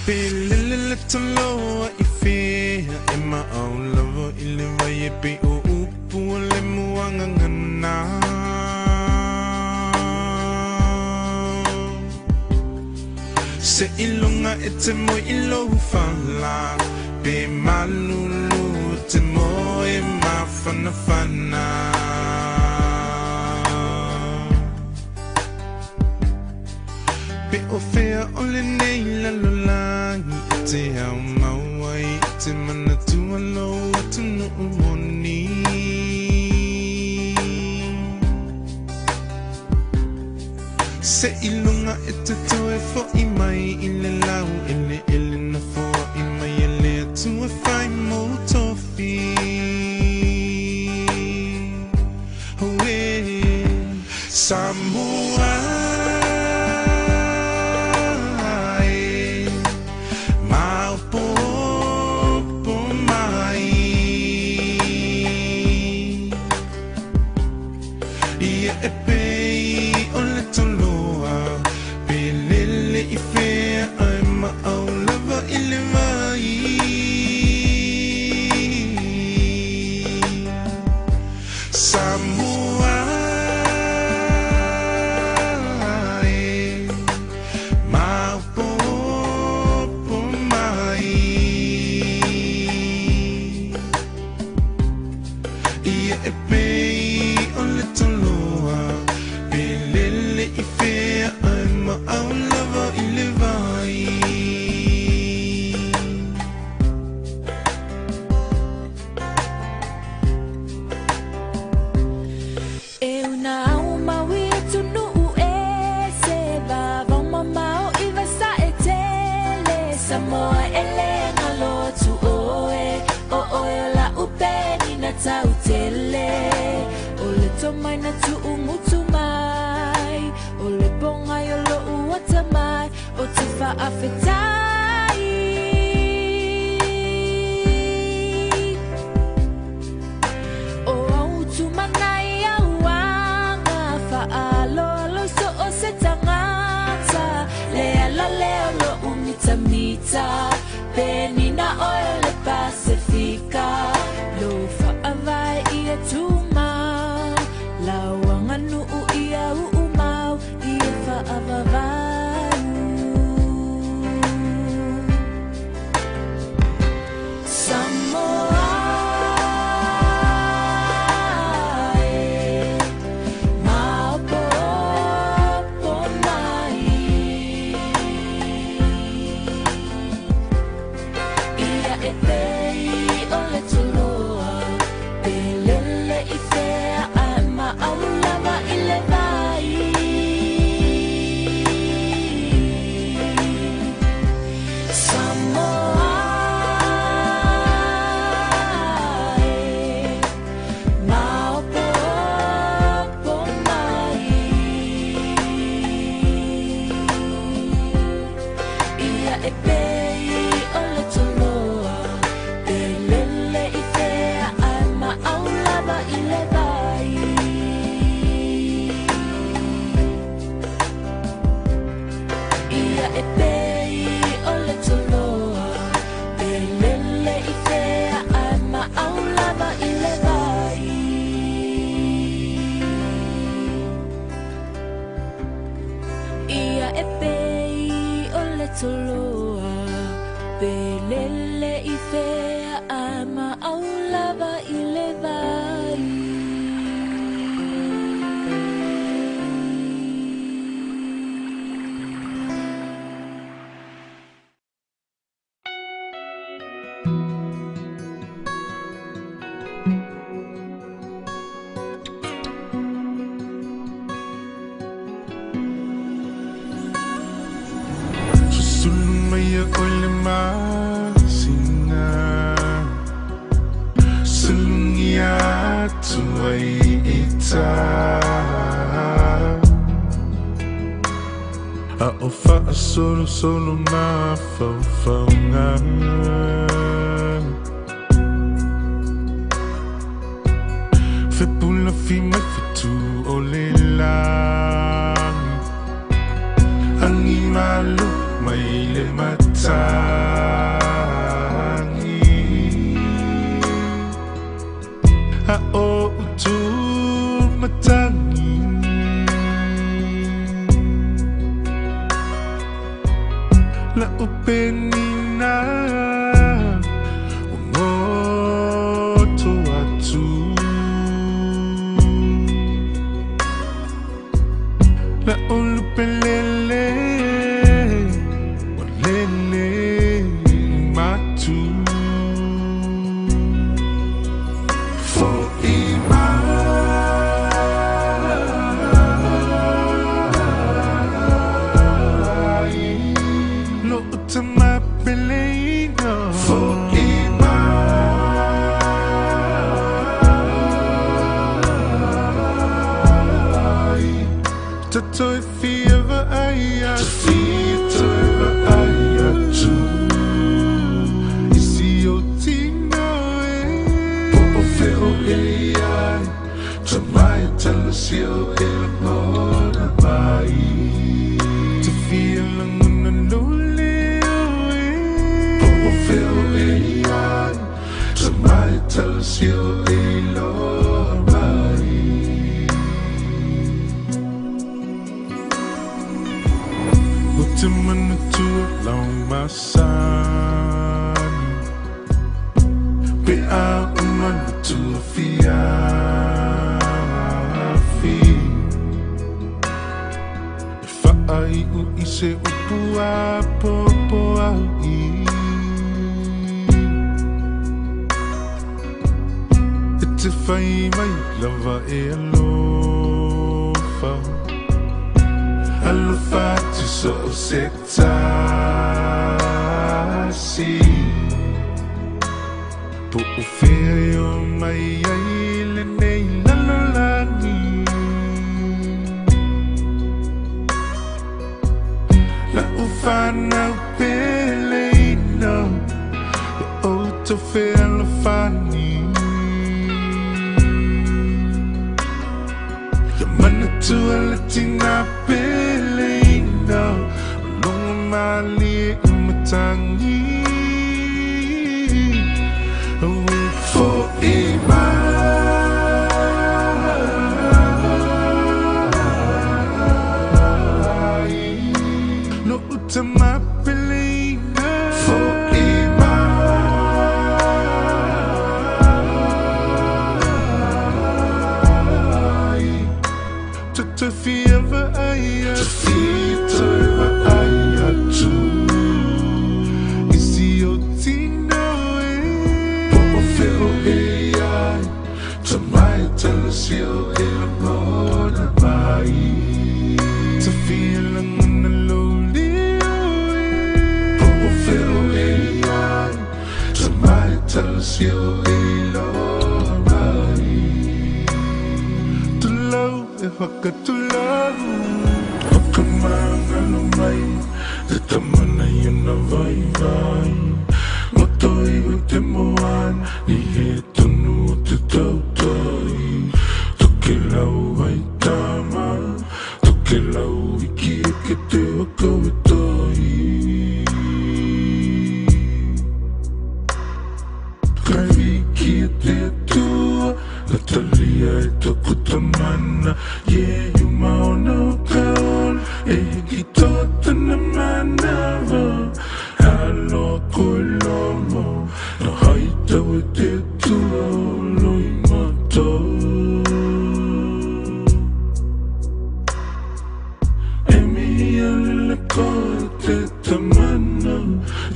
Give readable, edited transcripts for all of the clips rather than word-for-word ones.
Pe lele le taloa i fea e maau lava i le vai e pe o upu o le muagagana. Se ilunga e te moe i lou fala, pe malulu te moe mafanafana. Pe o fea o lenei lalolagi e te au mau ai i te manatua lou atunuu moni. Se ilunga e te toe fo'i mai i le lau ele ele na fo'i mai e le Atua fai mo tofi. Oh, eh, Samoa e, maopopo mai. Ia e pei o le toloa, pe lele i fea ai maau lava i le vai. Samoa e, maopopo mai. Ia e pei o le toloa, pe lele i fea ai maau lava i le vai. E una au maui e tunuu e se vavau mamao i vasa e tele. Samoa e le ngalo atu oe, o oe o la upeni na tau tele. O le tomai na tuu mutu mai, o le ponga i o lo uata mai, o te faafetai. O au tumanai au anga, faaloalo so o se tangata. Le ala le o lo umita mita, penina oe o le Pasifika. Lo faavae ia tumau, lauanga nuu ia uumau, ia faavavau. Samoa e, maopopo mai. Ia e pei o le toloa, pe lele i fea ai maau lava i le vai. Samoa e, maopopo mai. Ia e pei o le toloa, pe lele i fea ai maau lava i le vai. Ia e pei o le toloa, pe lele i fea ai maau lava i le vai. Ia e pei o le toloa, pe lele i fea ai maau lava i le vai. Susulu mai ia oe le masina, sulugia atu ai ita. A o faasolosolo mafaufauga. Fepulafi mai fetu o le lagi, agi malo Mai le matagi. A o utu matangi. La upenina ngoto atu. La ulupelele walele matu. Fo'i mai lo utama peleina. Fo'i mai Tatoi fia ai atu. Isi o tino e Po o feo e ai. Tamai talasio e ngona mai. Te fia langona lole o e Po o feo e ai. Tamai talasio e loa mai. O te manatua lau masani. Pe a o manatua fiafi. E whaai u i se upu a popo au i. E te whai mai lava e alofa. Alofa tu so o se tasi. Po o whea o mai ai le nei lalolagi. La u whanau peleina. O tau whea alofani. Ia manatua le tina peleina. O longa malie i matangi. Aue fo'i mai lo utama peleina. Fo'i mai Te fia vaai atu. Isi o tino e Po o feo e ai. Tamai talasio e langona mai. Te fia langona loli o e Po o feo e ai. Tamai talasio e loa mai. Tulau e whakatulau. O ka mangalo mai. Te tamana i ona vai vai. Moto iwi te moana. Ni he tonu o te tautai. Toke lau ai tama. Toke lau iki e ke te waka we tai. Kai wiki e te atua. La talia e toko tamana. Ye yuma ona o kaola. E hiki tō tana manawa. Aloa koe lomo. Na haitau e te atua o loi matau. E mihi a lele koe te tamana.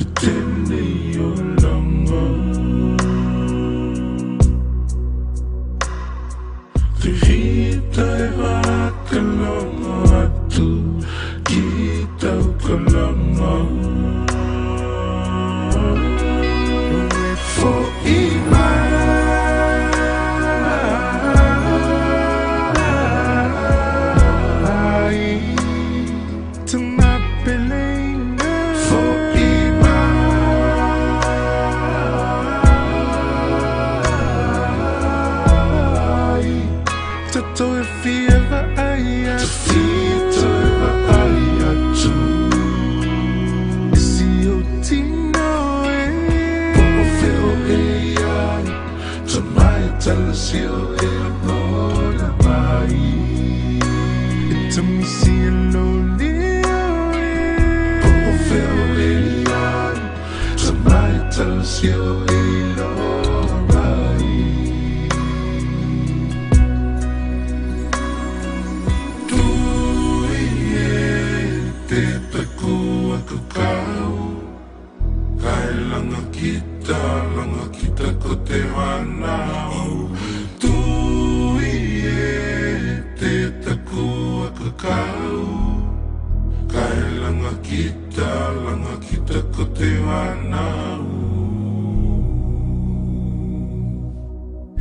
I tēnei o langa. Te hita e whakalongo atu ki tau kalanga. E fo'i mai Tama peleina. Fo'i mai sio i lorai. Tui e te taku aku kau, kai langa kita ko te whanau. Tui e te taku aku kau, kai langa kita ko te whanau.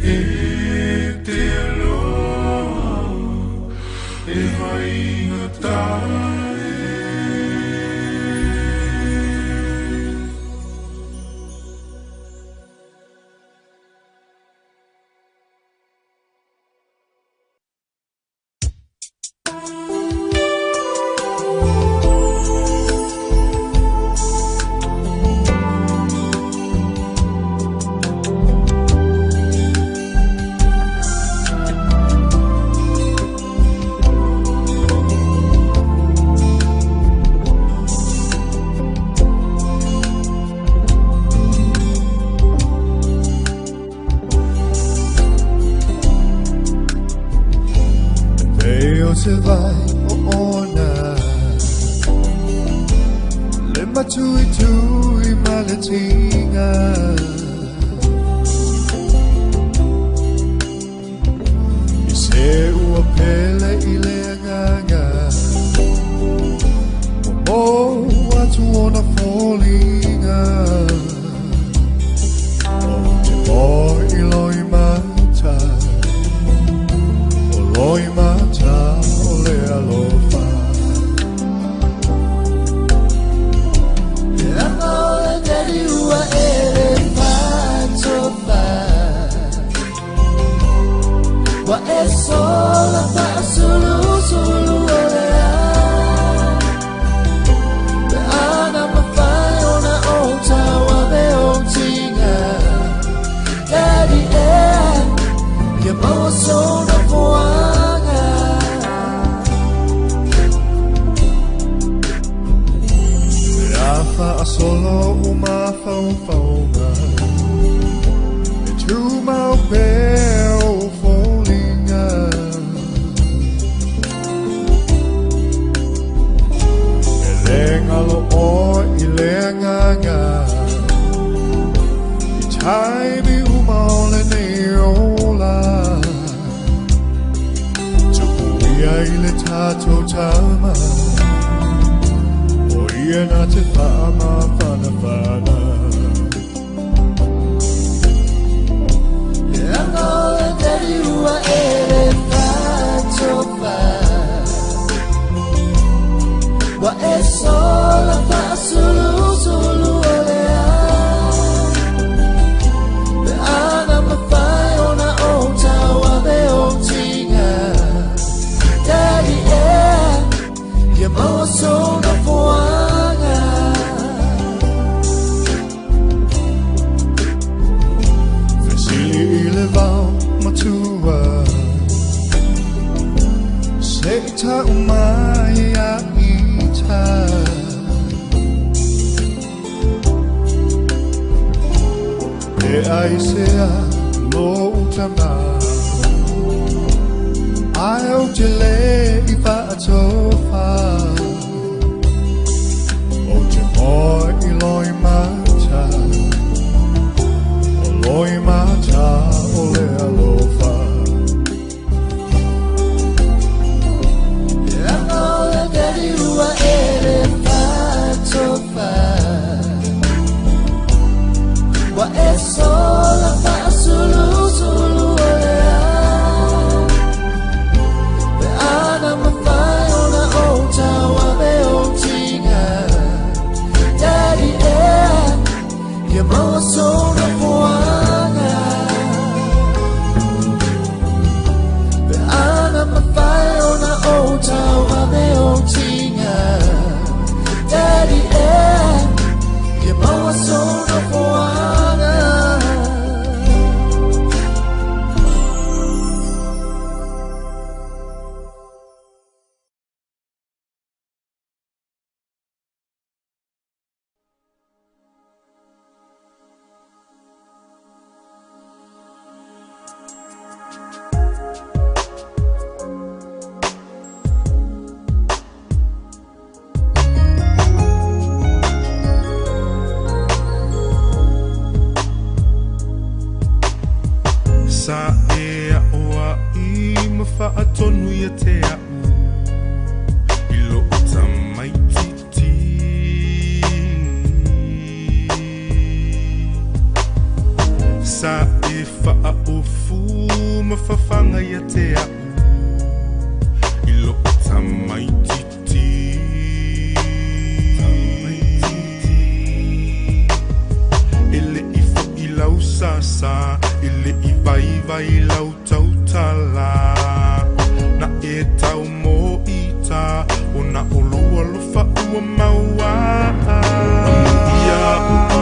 E te aloha, e hainga tae. Se vai o ona le matui tui maletinga I se ua pele i le nganga o mo atu ona folinga o te mo i loi mata o loi mata le alofa. Anga daddy ua ele fatofa wa e sola fa sulu sulu ole a pe ana mawhai ona o tawa me o tinga. Daddy e ia maua sona foanga. Afa a solo o mawhauwhaunga e tūmau pē o fōlinga. E le ngalo o i le nganga i taimi uma o le nei ola. Tupu ia i le tātou tama o ia nā te whaama whana whana. Anga o daddy ua ele fatofa wa e sola fa sulu sulu ole a pe ana mawhai ona o tawa me o tinga. Daddy e ia maua sona foanga. Fesili i le vao matua se i tau mai a ita. E ai se a lo utama ai o te le i whaatofa o te moe i loi mata o loi mata o le alofa. Anga o daddy ua ele fatofa wa e sola fa sulu sulu ole a pe ana mawhai ona o tawa fafaga ia te a'u i lo'u tamaititi. E le'i fo'i lau sasa, e le'i vaivai lau tautala, na e tau mo'ita o na o lou alofa ua maua. Ia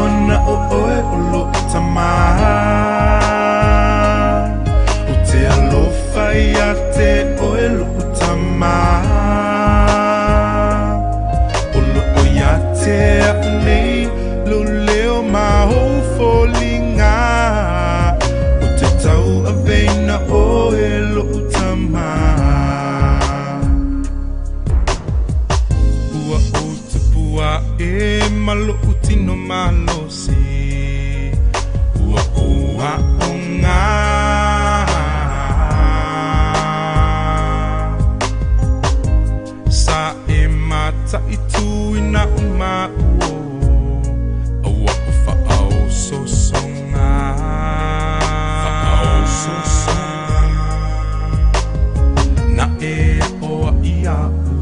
ona o oe o lo'u tamā, o te alofa ia te oe lo'u tamā, o lo'o ia te a'u nei lou leo ma ou foliga, o te tauaveina oe lo'u tamā. Ua ou tupua e ma lo'u tino malosi, ua ou a'oga sa e mata'ituina u ma'u o aua'u fa'aososoga. Na e a'o a'i a'u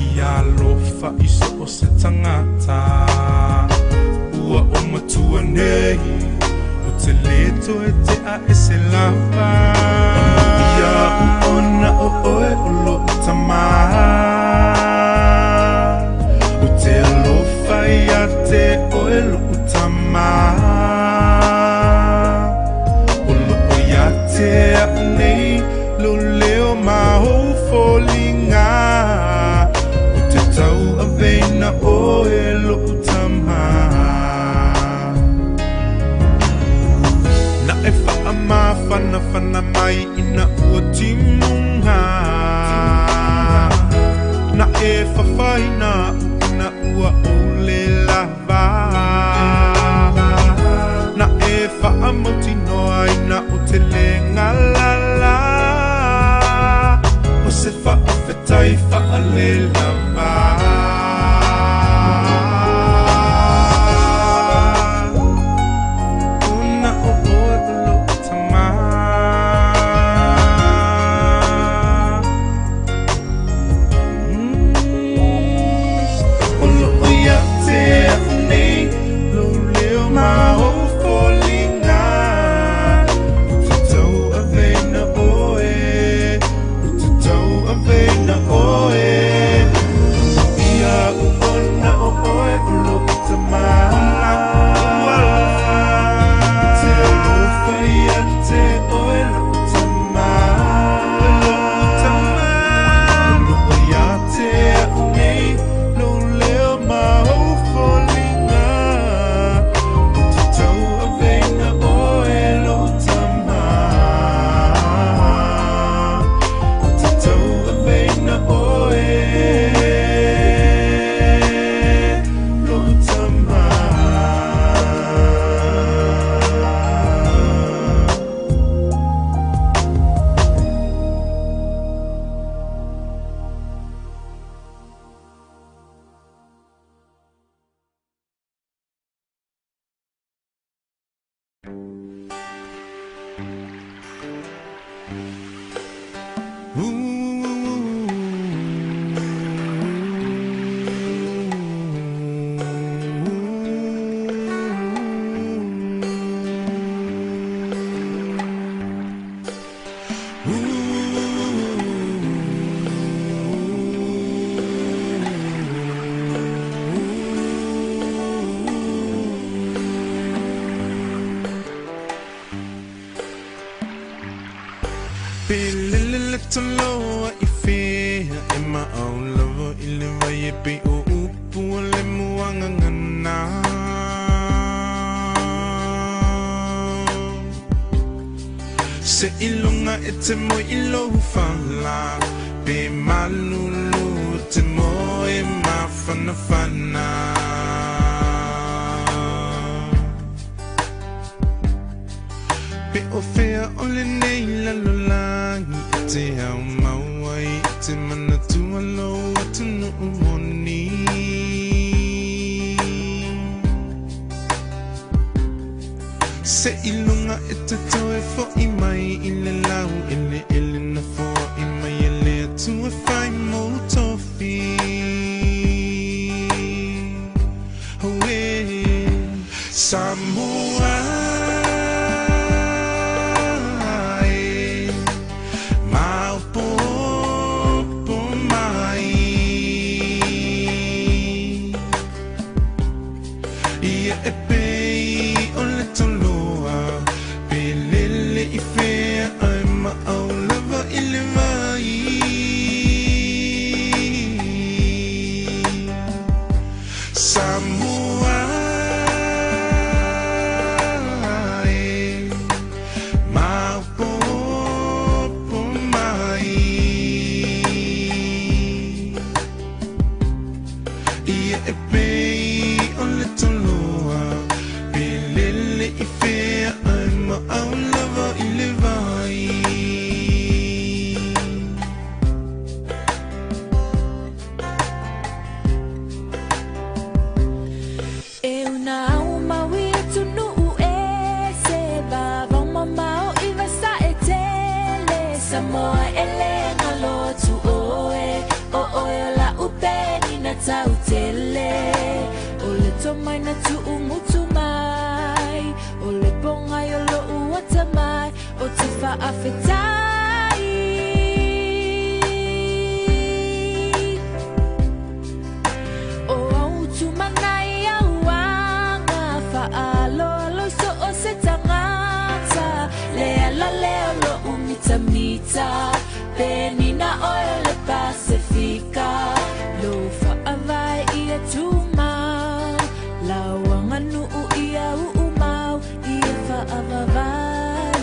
ia alofa i so o se tagata, ua o matua nei o te lē toe te'a e se lava. Ia ona o oe o lo'u tamā, o te alofa ia te oe lo'u tamā, o lo'o ia te a'u nei lou leo ma ou foliga, o te tauaveina oe lo'u tamā. Na e fa'amafanafana mai ina ua timuga, na e fafaina a'u ina ua ou lē lava, na e fa'amautinoa ina o te lē galala, o se fa'afetai fa'alelava. Ona o oe o lo'u tamā. O lo'o ia te a'u nei lou leo ma ou foliga, o te tauaveina oe, o te tauaveina oe. Ia ona o oe o lo'u tamā, te alofa ia te oe lo'u tamā, o lo'o ia te a'u nei lou leo ma ou foliga, o te tauaveina oe lo'u tamā, o te tauaveina oe lo'u tamā. Pelele toloa i fea e maau lava i le vai e pe o upu o le muagagana. Se iloga e te moe i lou fala, pe malulu te moe mafanafana. Pe o fea o lenei lalolagi e te au mau ai i te manatua lou atunuu moni. Se iloga e te toe fo'i mai i le lau e Samoa e maopopo mai Ia e pei o le toloa Pe lele i fea ai ma au lava i le vai Samoa e maopopo mai Ia e pei o le toloa Pe lele i fea ai ma au lava i le vai E una au maui atunuu e se vavao mamao i vasa e tele Samoa e le galo atu oe o oe o lau penina tau tele O le tomai na tuumutu mai O le pogai o lou atamai O te faafetai O au tumanai au aga Faaloalo i so o se tagata Le ala lea o lou mitamita Penina oe o le Pasefika Lou faavae ia tumau Lau aganuu ia uumau Ia faavavau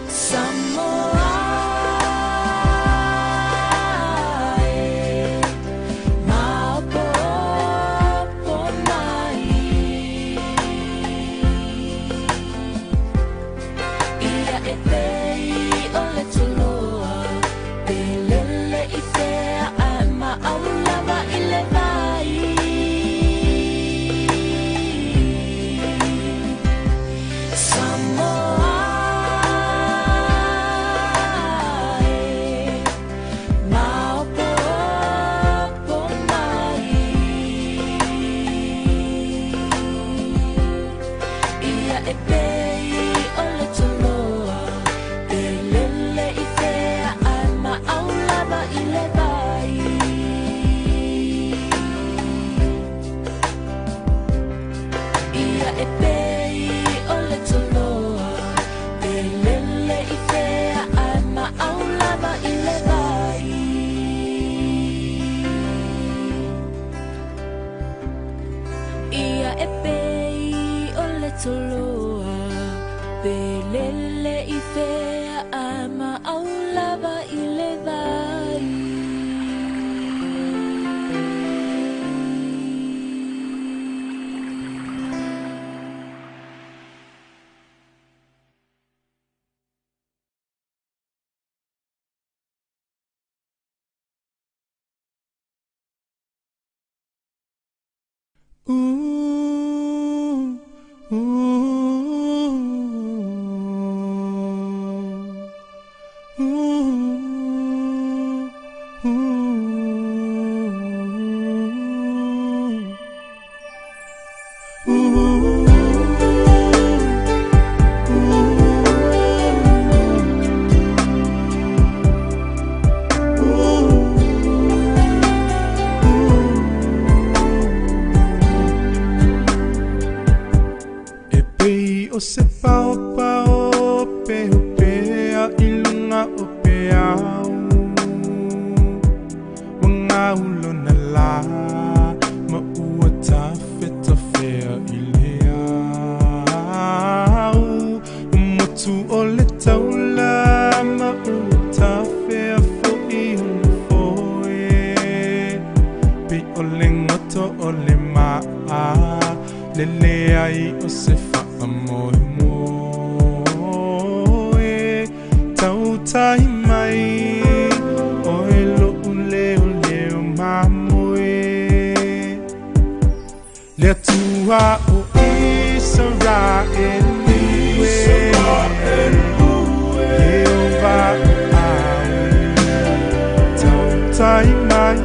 Samoa e maopopo mai Ia e pei o le toloa Pe lele i fea ae ma au lava i le vai Samoa e maopopo mai Ia e pei o le toloa Pe lele i fea ae ma au lava i le vai Ia e pei o le toloa Pe lele i fea ae ma au lava i le vai Ia e pei o le toloa Pe lele i fea ae ma au lava i le vai Ooh, ooh, ooh, ooh, E pei o se paopao pehopea i luga o peau Ma gaulo na lā ma ua tafetafea i le au Motu o le taula ma ua tafea fo'i ona foe Pei o le goto o le maa Le leai o se faamoemoe Tautai mai oe lou leoleo mamoe Le Atua o Isaraelu e Ieova o au Tautai mai.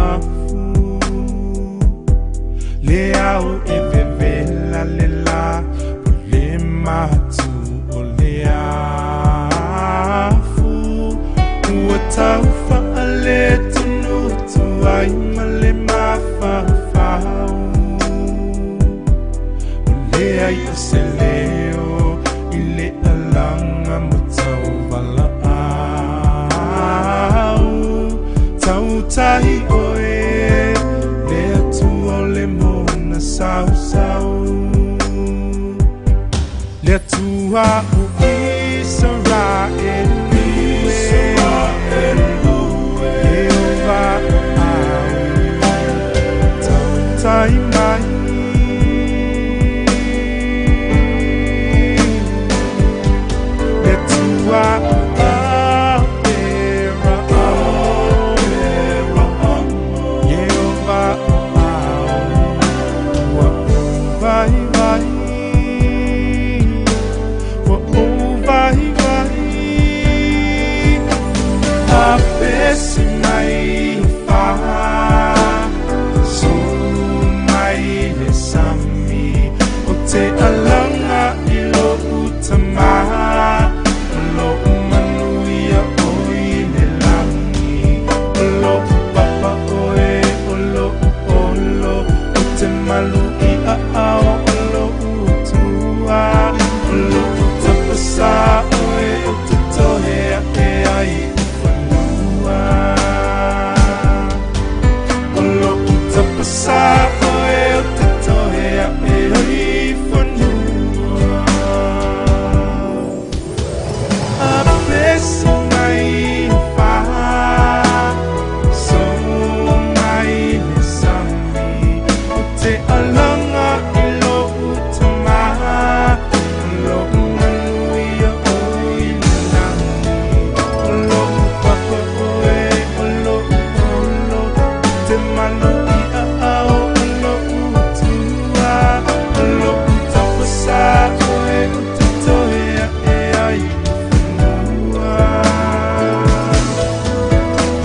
afu Le au e vevela le la O le matu o le afu Ua tau whaale tunu tuai ma le mawhawhau O le ai o se leo i le alanga mo tau vala au Tau tahi oe le atua o le mona sau sau Le atua o Israel Jehovah au tau tai mai Le atua o Aperahama Jehovah au ua ou vai vai Ua ou vai vai A pese mai fa So mai le sami O te alanga i lo utama O lo manuia o i le langi O lo papa oe o lo olo O te malu i a ao o lo utua O lo tapasa oe o te tohe a e ai i whanua O lo tapasa oe o te tohe a e ai i whanua A pese mai wha So mai le sami O te alanga i lo utama O lo manuia o i le langi O lo papa oe o lo olo O te malu i a ao o lo utua O lo tapasa oe o te tohe a e ai i whanua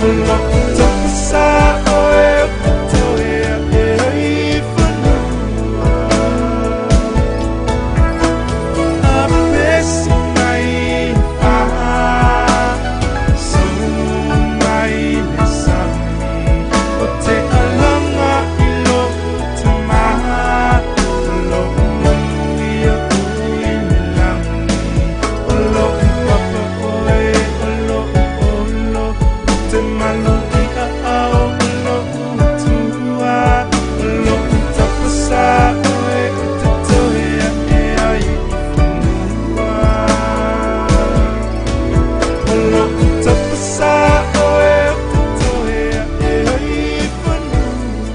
O lo tapasa oe o te tohe a e ai i whanua A pese mai wha So mai le sami O te alanga i lo utama O lo manuia o i le langi O lo papa oe o lo olo O te malu i a ao o lo utua O lo tapasa oe o te tohe a e ai i whanua O lo tapasa oe o te tohe a e ai i whanua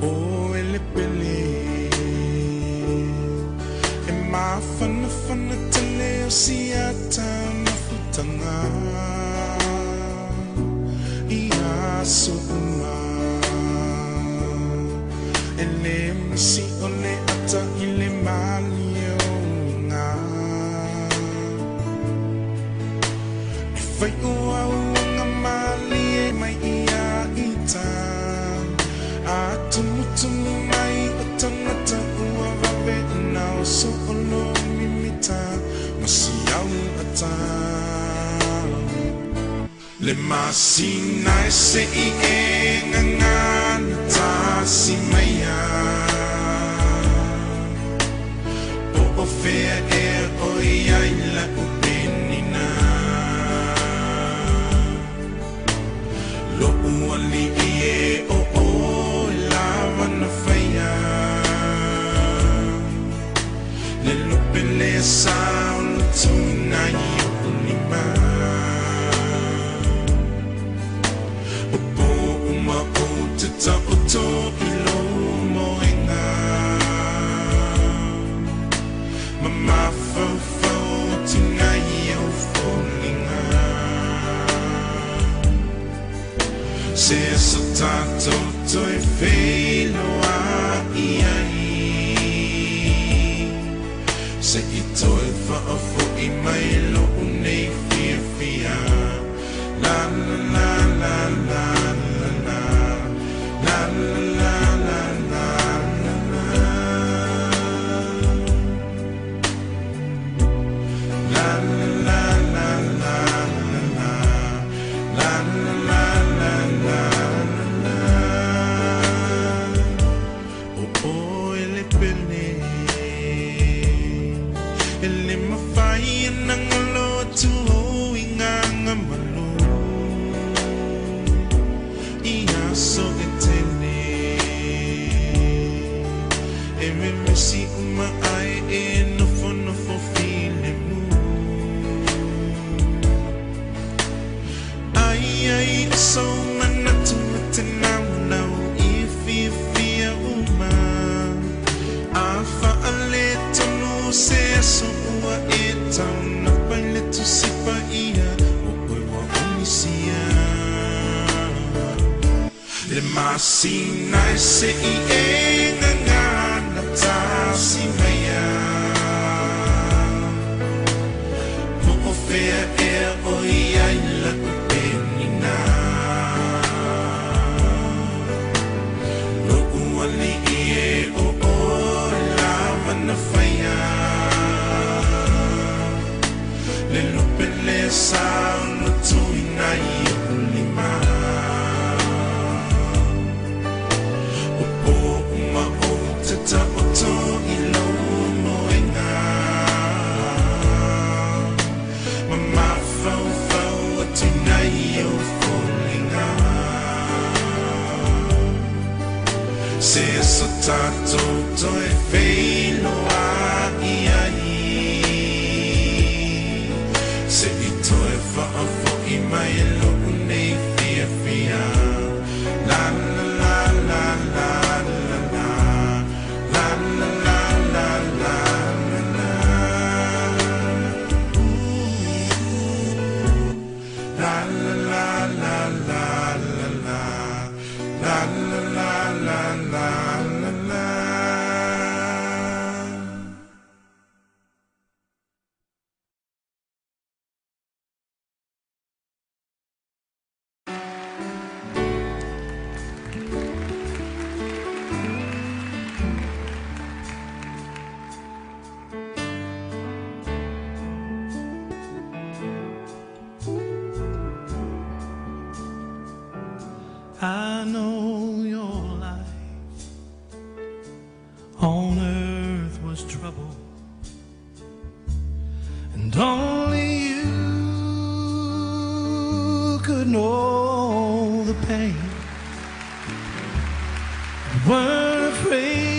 O e le pele E mawhana whana te leo si ata mafutanga I aso uma E le misi o le ata i le mali o ngā E whai o au ngā mali e mai ia i tā A tumu tumu mai o tangata ua wawe na o so o lo mimita Ma si au ata Le masina e se i e ngangana tā si maia Po o whea e o i Se so tātou toi whenua i ai. Se i toi whaafo i mai lo unei fia fia. La la la la la la la. La la la la la la. La la la la la la. La la la la la. Oh oh ele pele. Ele mawhai nang alo atu o i ngā malo. I aso e tene. E me mesi uma ai e nofo nofo file mu. Ai ai so manatu te nau nau i fia fia uma. A whaale tonu se aso ua e tau na paile tu sipa ia o koe wa omisia. Le masina e se i e ngā ngā na tasi maia. Po o whea e o ia i la upeni nā. Lo uali i e o o lava na whaia. Le lupe le sao no tui nai o lima. O po uma o te ta o tō i lo moe ngā. Ma mawhau whau atu nei o fōlinga. Se so tātou toi wheiloa i ai. Se i toi whaafo i mai lo unei fia fia. La la la la la la la. La la la la la la la. La la la la la la la. La la la la la la la. I know your life on earth was trouble, and only you could know the pain. You weren't afraid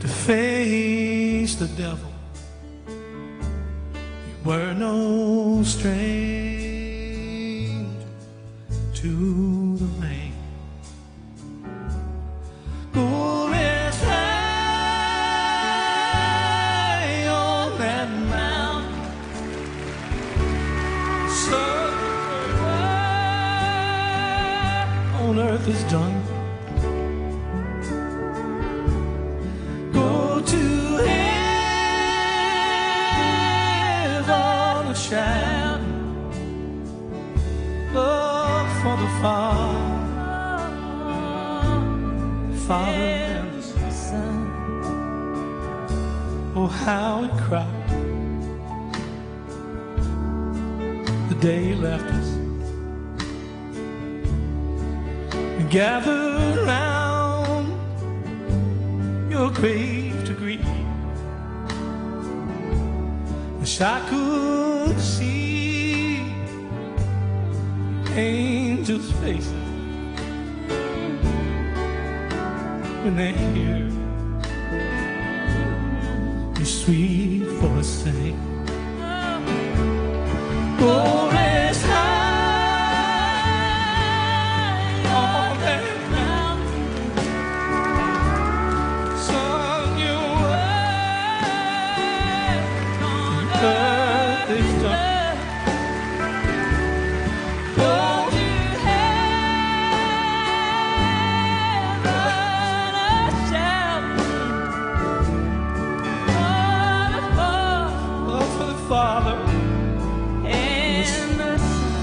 to face the devil. You were no stranger to the rain. Go rest high on that mountain. So on earth is done. Go to heaven and shout. Look for the Father, Father and the Son. Oh, how we cried the day you left us. We gathered round your grave to grieve. Wish I could see angels' faces when they hear your sweet voice sing. Go rest high on that mountain. Son, your work on earth is done. Go Father and the Son.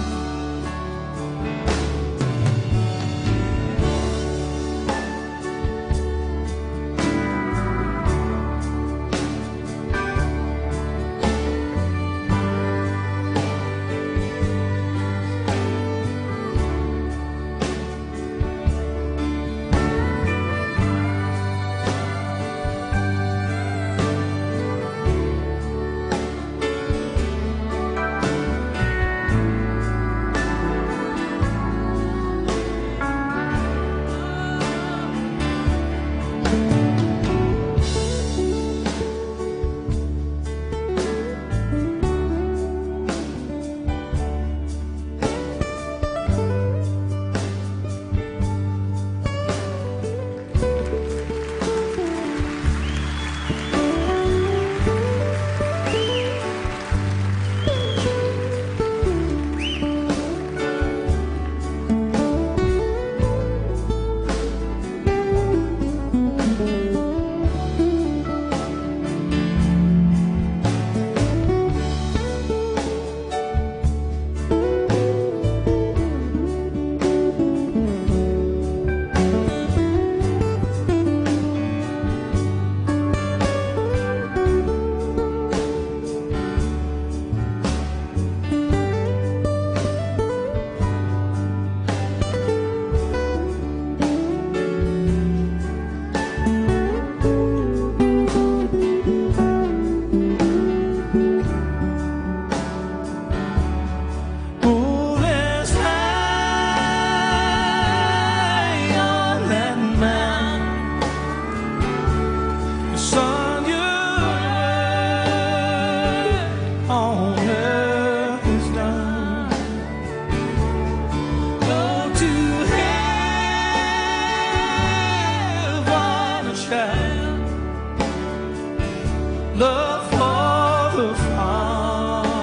Love for the Father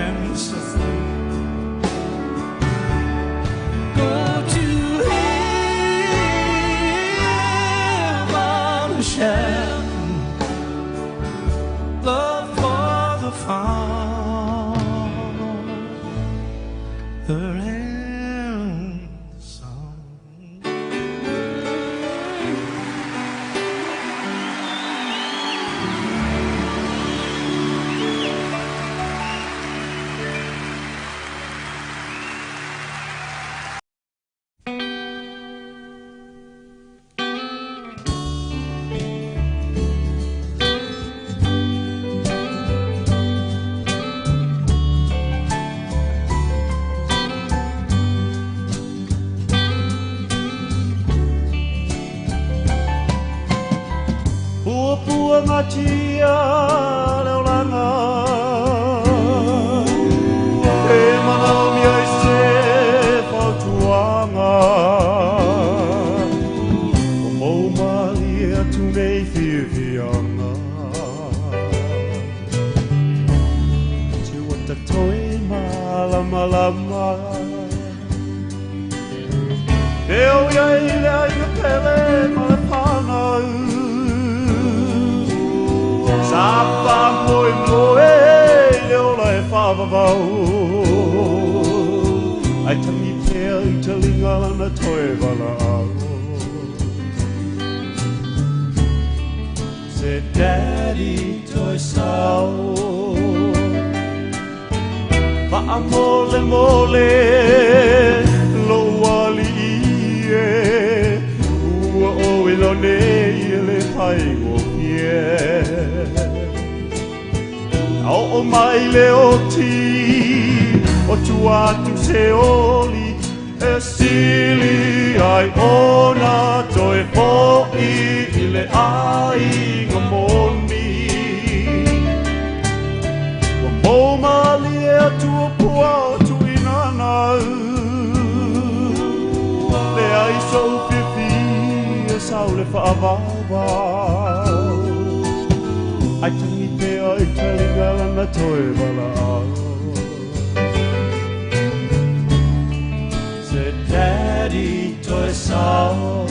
and the Son. Go to heaven and shout. Love for the Father and the Son. Pua pua ngatia le olanga E mana o mia i se fautuanga O mou mali atu nei whiwhianga Te wata toi malama lama E o ia i le ainga pele ma le whanau Sa wha moe moe le ola e whawawau Ai tangi pea i te linga lana toe wala au Se daddy toi sao Maa mole mole lo wali e Ua o ilo nei le pai go pie Au o mai le oti o tua atu se oli E sili ai ona toe hoi i le ai ngā moni Ua mou mali e atua pua o tuina nau Le ai sou fifi e sau le whaavau Ai tangi pea i te linga lana toe wala au Se daddy toe sao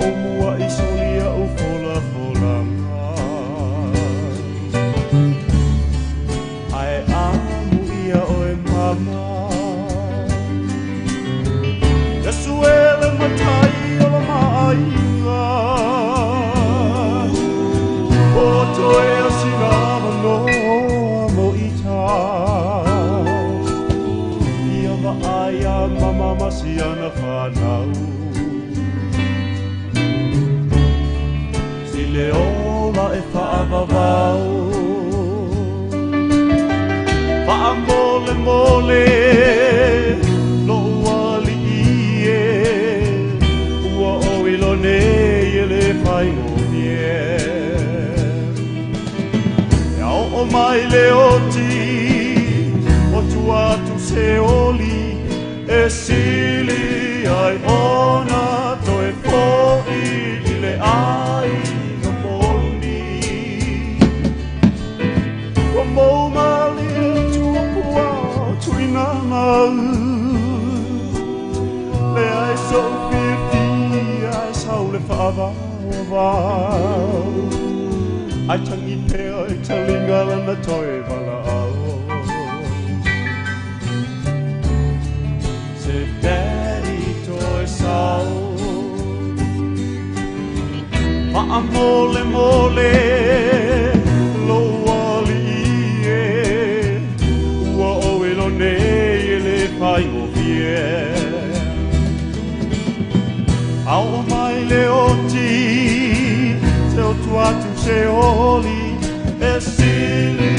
o mua i solia u fola folanga. Ae amu ia oe mama, Yesu ele matai o la maaiga. O toe o sina noa mo ita. Ia vaai a mama ma siana whanau. Si le ola e whaavavau. Whaamole mole lo ua li e. Ua o ilo nei e le whaingo mie. Ia o mai le oti, o tua atu se oli, e sili ai ona toe fo'i i le aiga poni. Ua mou malie tuapua tuinana. Le ai sou fiafia ai sau le whaavavau. Ai tangi pea i talinga lana toe valaau. Se daddy toe sau. Maamole mole lo ali e. Ua o ilo nei e le whaingo fie. Au mai le oti, te o tuatu se oli, e sili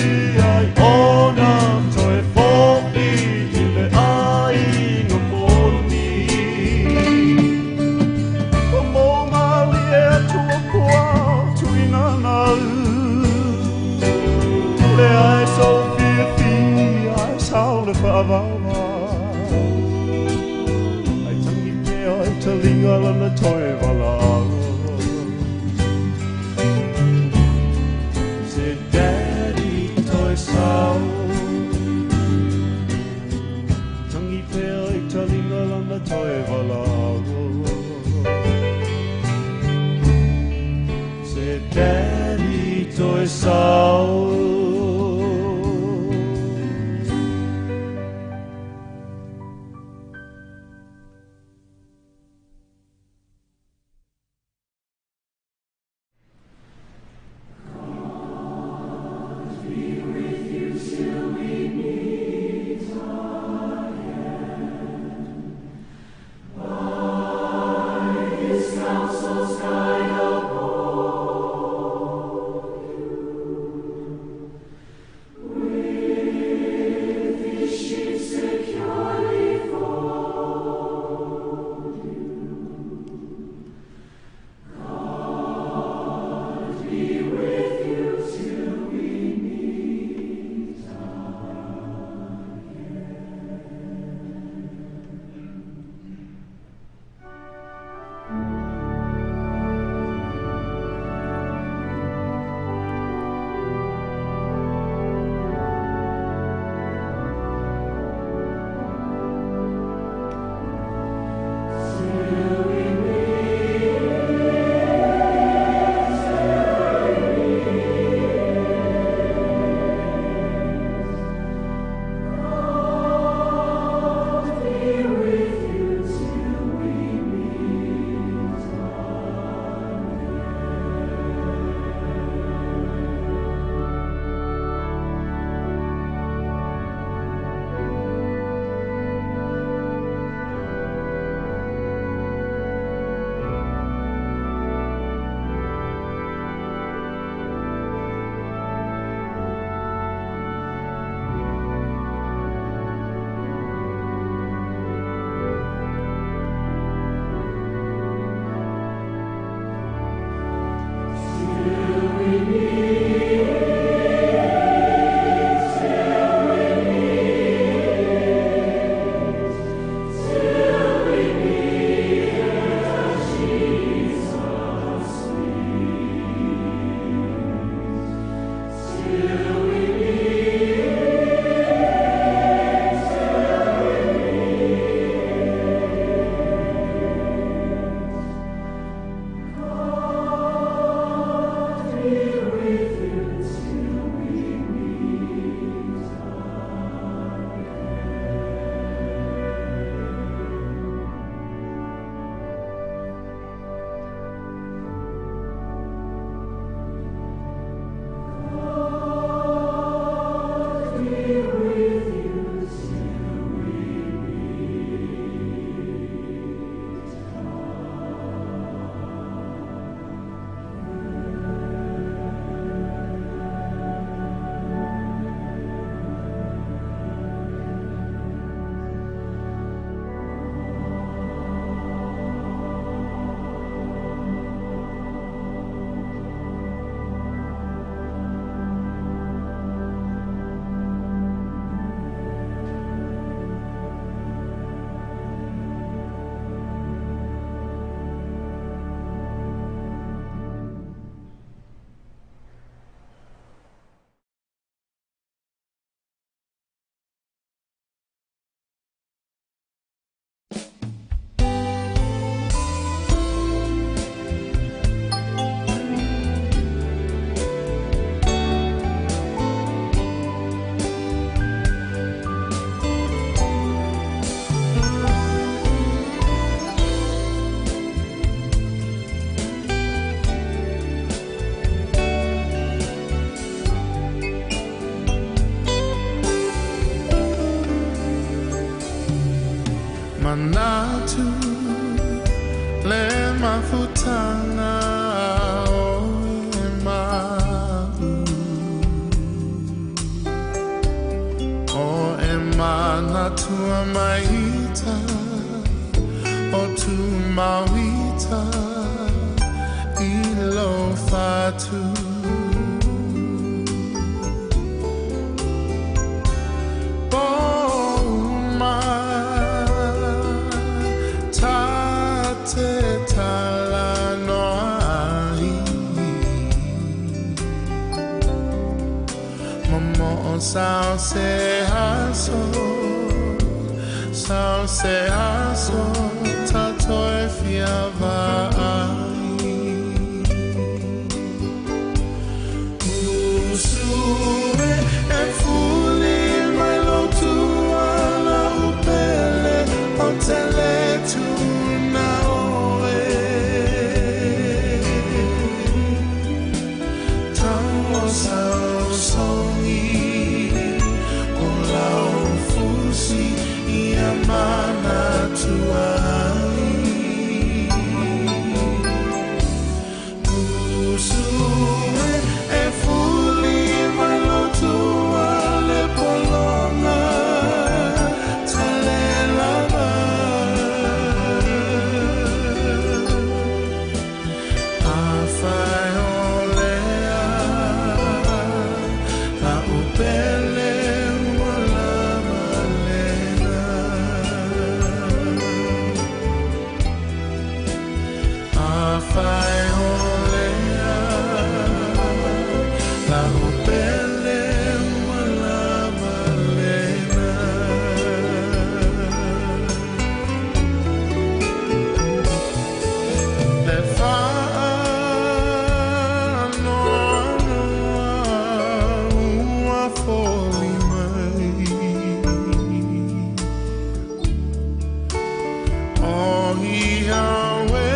ai ona toe fo'i i le aiga poni. O mou malie atua kua tuinana. Le ai sou fiafia ai sau le whaavavau. Ai tangi pea i talinga lana toe valaau. Se daddy toe sau. Tangi pea i talinga lana toe valaau. Se daddy toe sau. Tanga o e mau O e mana tua maita O tu mauita I lo fatu Poma Ta te tala noa ai Momo o sao se aso Sao se aso Tato e fia vaai Usue e fuli mai lo tuala upele O tele tuna oe Tau sao songi O lau fusi Ia mana tuai Usue e fuli mai lo tua le polonga Tale lava A whai o lea La upele ua lava lena A whai o lea La upele ua lava lena Le whaanoanoa ua foli mai O ia we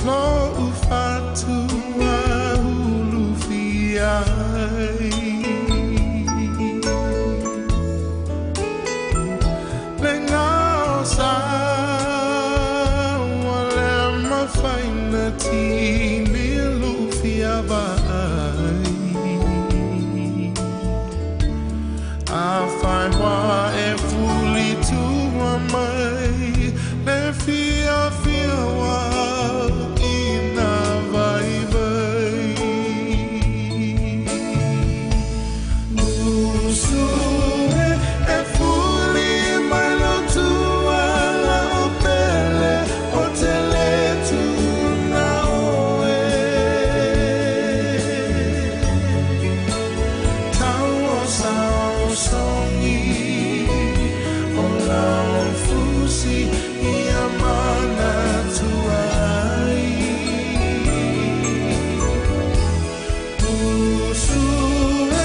Lo ufatua hulu fiai Le ngao sa ua le mafaina tini lufia vai A whai wā e fuli tua mai Le fia fia wā ina vai vai Usue e fuli mai lo tua la o pele O tele tuna oe Tau o sao songi O lau fusi Ia mana tuai Usue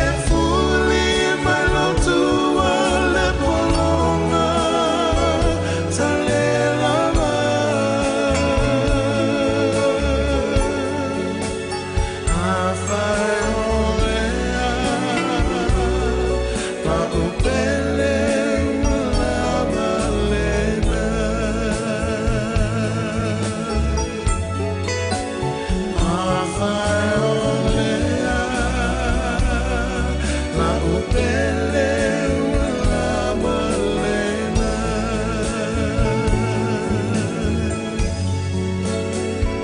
e fuli mai lo tua le polonga Tale lava A whai o lea La upele ua lava lena A whai o lea La upele ua lava lena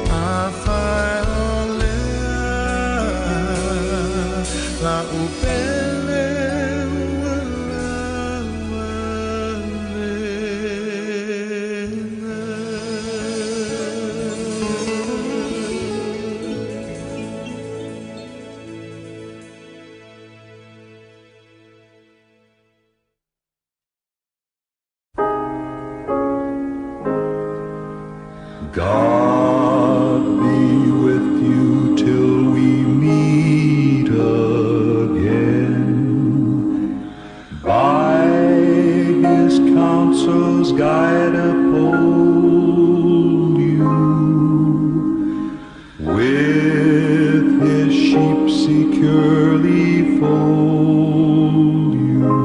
A whai o lea La upele ua lava lena God be with you till we meet again. By his counsels guide uphold you. With his sheep securely fold you.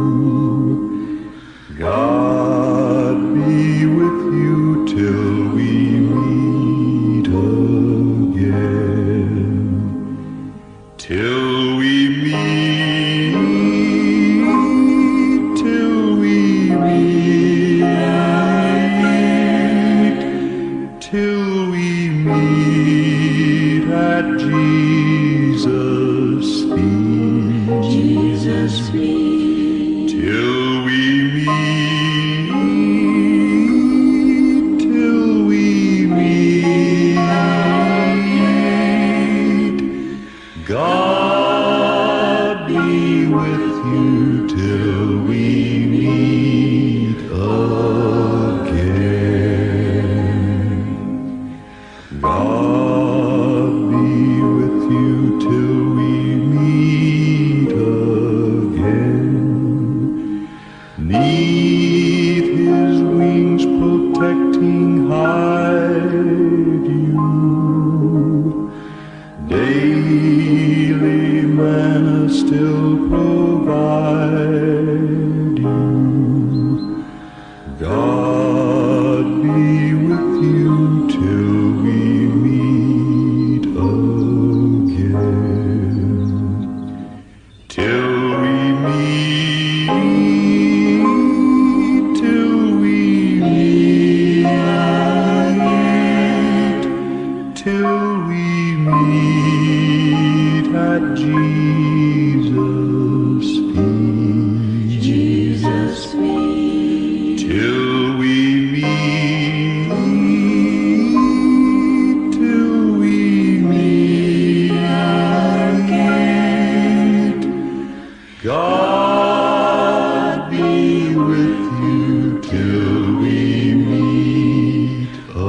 God be with you till we Till we meet at Jesus' feet. Jesus feet. Till we meet, till we meet, God be with you till we meet again. God be with you till we meet again. Neath his wings protecting hide you. Daily manna still provide you. God be with you till we meet again. Till we meet, till we meet, till we meet at Jesus' feet. Jesus feet. Till we meet, till we meet again. God be with you till we meet again.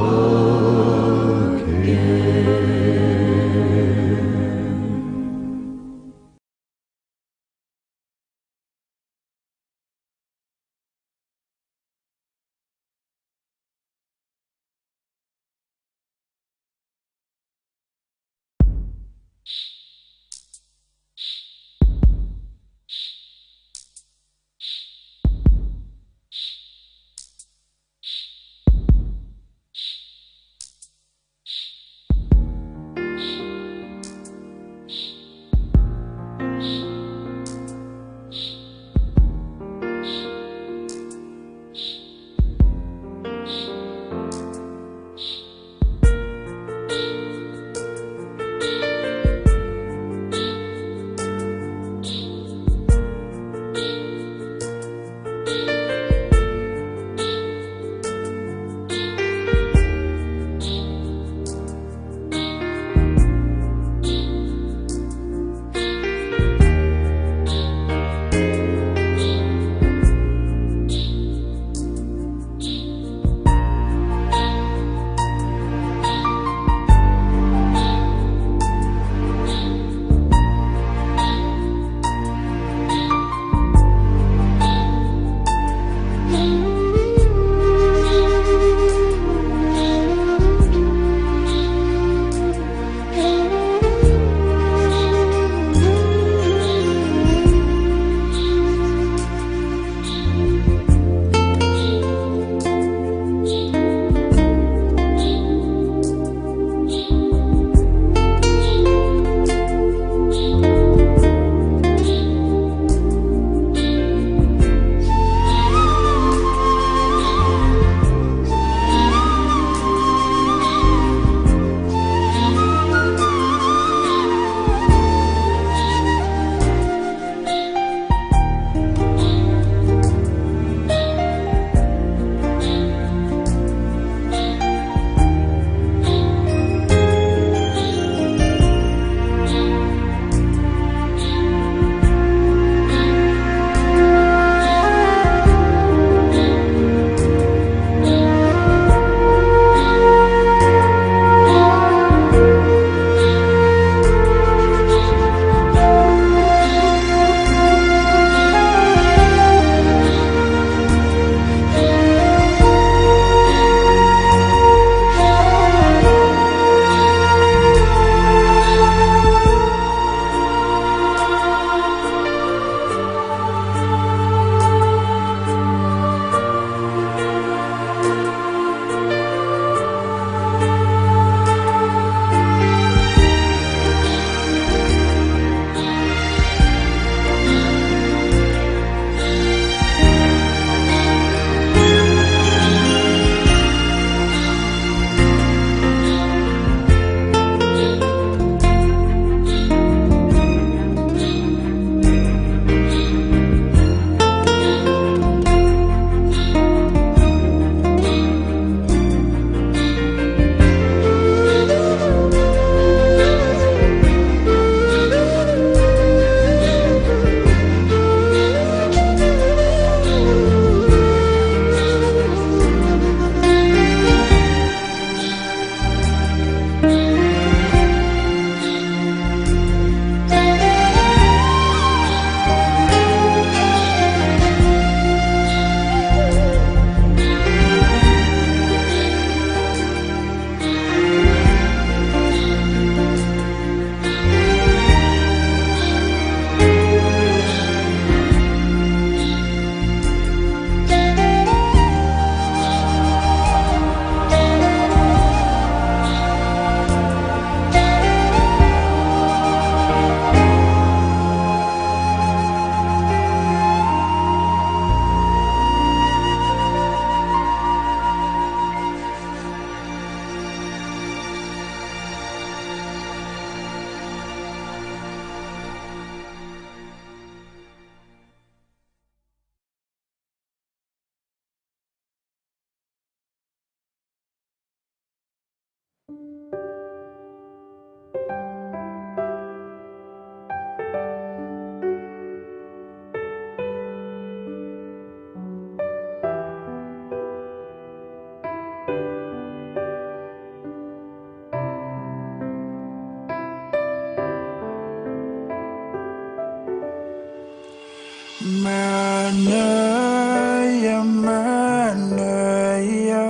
Manaia, manaia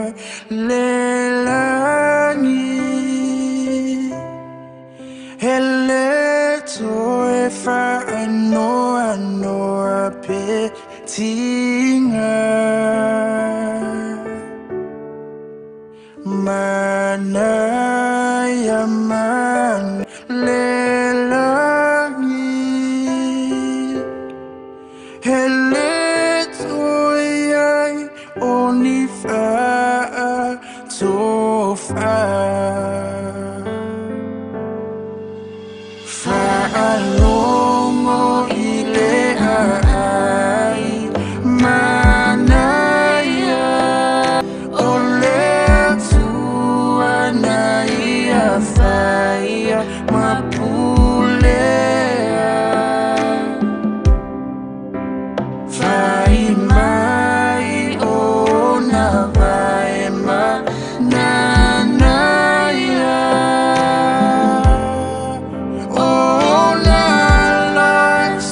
le lagi. E le toe faanoanoa pe tiga. Manaia, man le lagi. E le toe ai o ni faatofa. Faalogo i le aai manaia o le Atua na ia faia ma pulea. Fai mai ona vae mananaia. O na la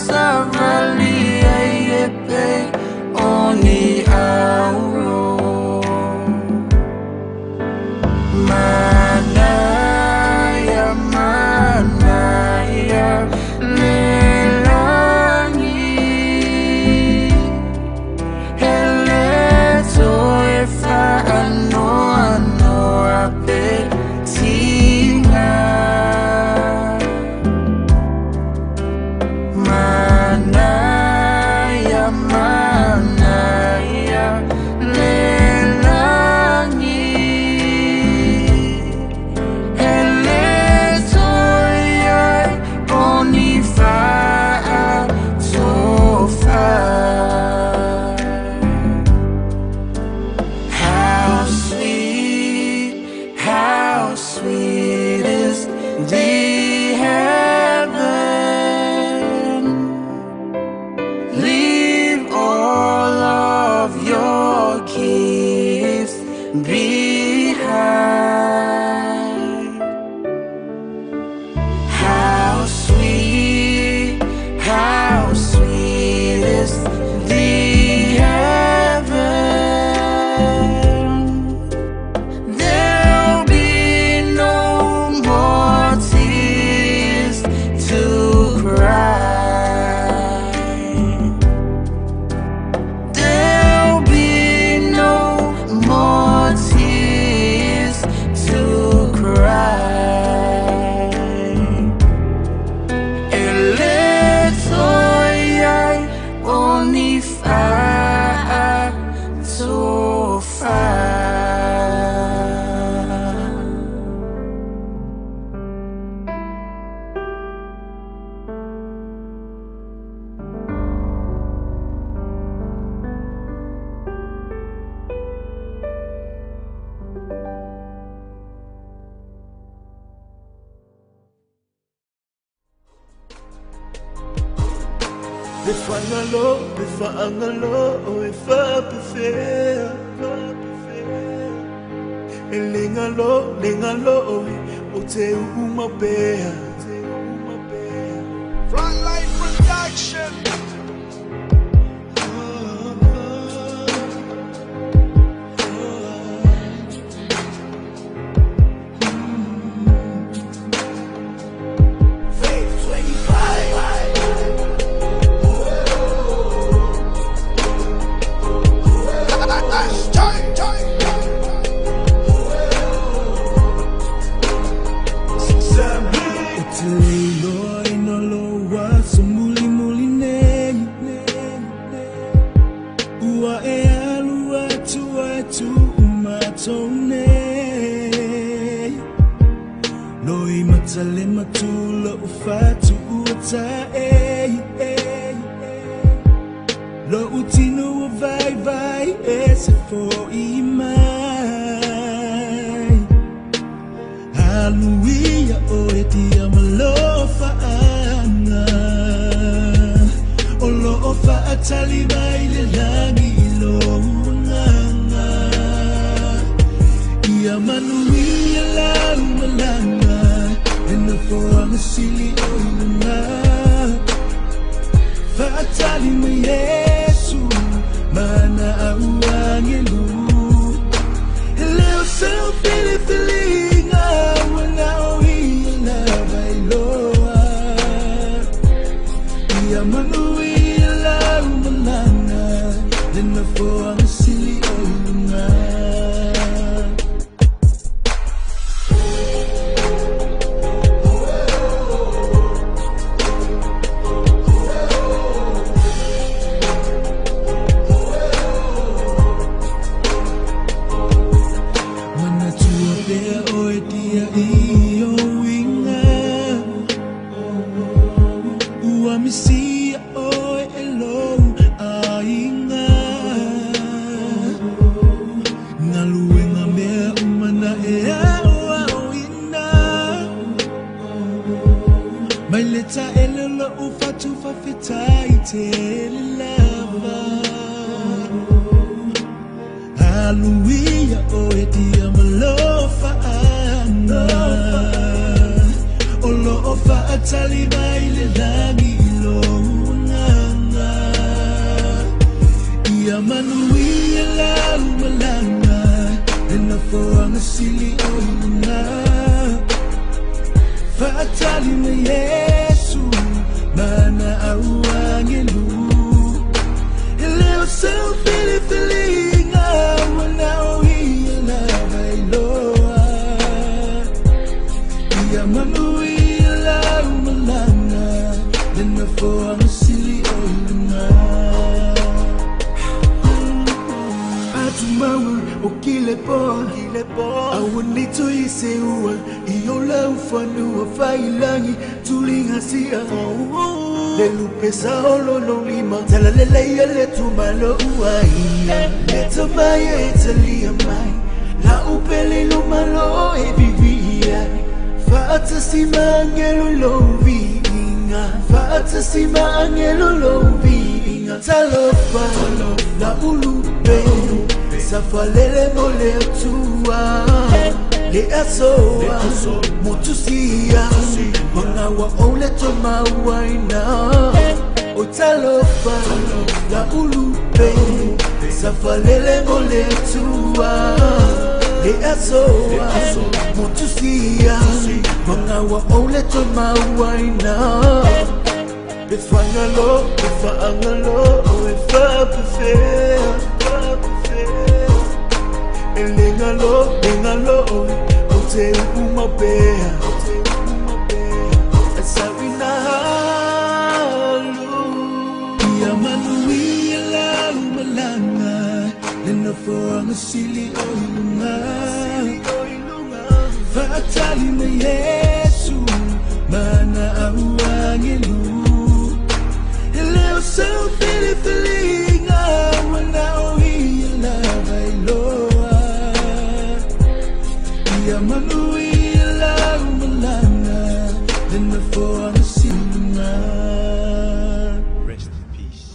savali ai e pei o ni auro. Manaia, manaia le lagi. E le toe faanoanoa pe tiga. Manaia, manaia le lagi. E le toe ai o ni faatofa. How sweet is the heaven. Leave all of your gifts behind. How sweet is the heaven. There'll be no more tears to cry. There'll be no more tears to cry. E le toe ai o ni faatofa. Le fagalo, le faagalo e faapefea. E le galo, le galo o te u'u pea. Frontline Production. Faith 25. O te leiloa ina loa so muli muli nei. Ua e alu atu ai tu matou nei. Loi matale matula o fatu ua ta e. Lo utino o vai vai e se foi mai. Hallelujah, o e tia malofa anga. O lo o faatali mai le lagi i lo nganga. Ia manuia lau malanga. E na foanga sili o ilunga. Faatali mai Yesu. ia i o uiga. Ua misia oe e lou aiga. Galuega mea uma na e aoaoina. Mai le taele o lou fatu faafetai tele lava. Aluia oe dia ma lofaaga. O loo faatali mai le lagi i lou agaga. Ia manuia lau malaga le nofoaga sili o i luga. Faatali mai Iesu ma ana auagelu. E le o sau filifiliga ua na o ia lava e iloa. Ia manuia lau malaga le nofoaga sili o i luga. Atumaua o kile poa, aua nei toe seua i o lau fanua faiilagi tuliga sia. Le lupe sa o lona lima talalelei le tumalo uaia. Le tamai e talia mai la upele lo malo e vivia. Faatasi ma angelo lou viiga. Faatasi ma angelo lou viiga. Talofa la ulupe safalele mo le Atua. Le asoa motusia magaua o le tomauaina. O talofa la ulupe safalele mo le Atua. Le asoa motusia magaua o le tomauaina. E fagalo, e faagalo, e faapefea. E le galo, le galo, o te upu maupea. E sauina alu. Ia manuia lau malaga le nofoaga sili o i luga. Faatali mai Iesu ma ana auagelu. E le o sau filifiliga ua na o ia lava e iloa. Ia manuia lau malaga le nofoaga sili i luga. Rest in peace.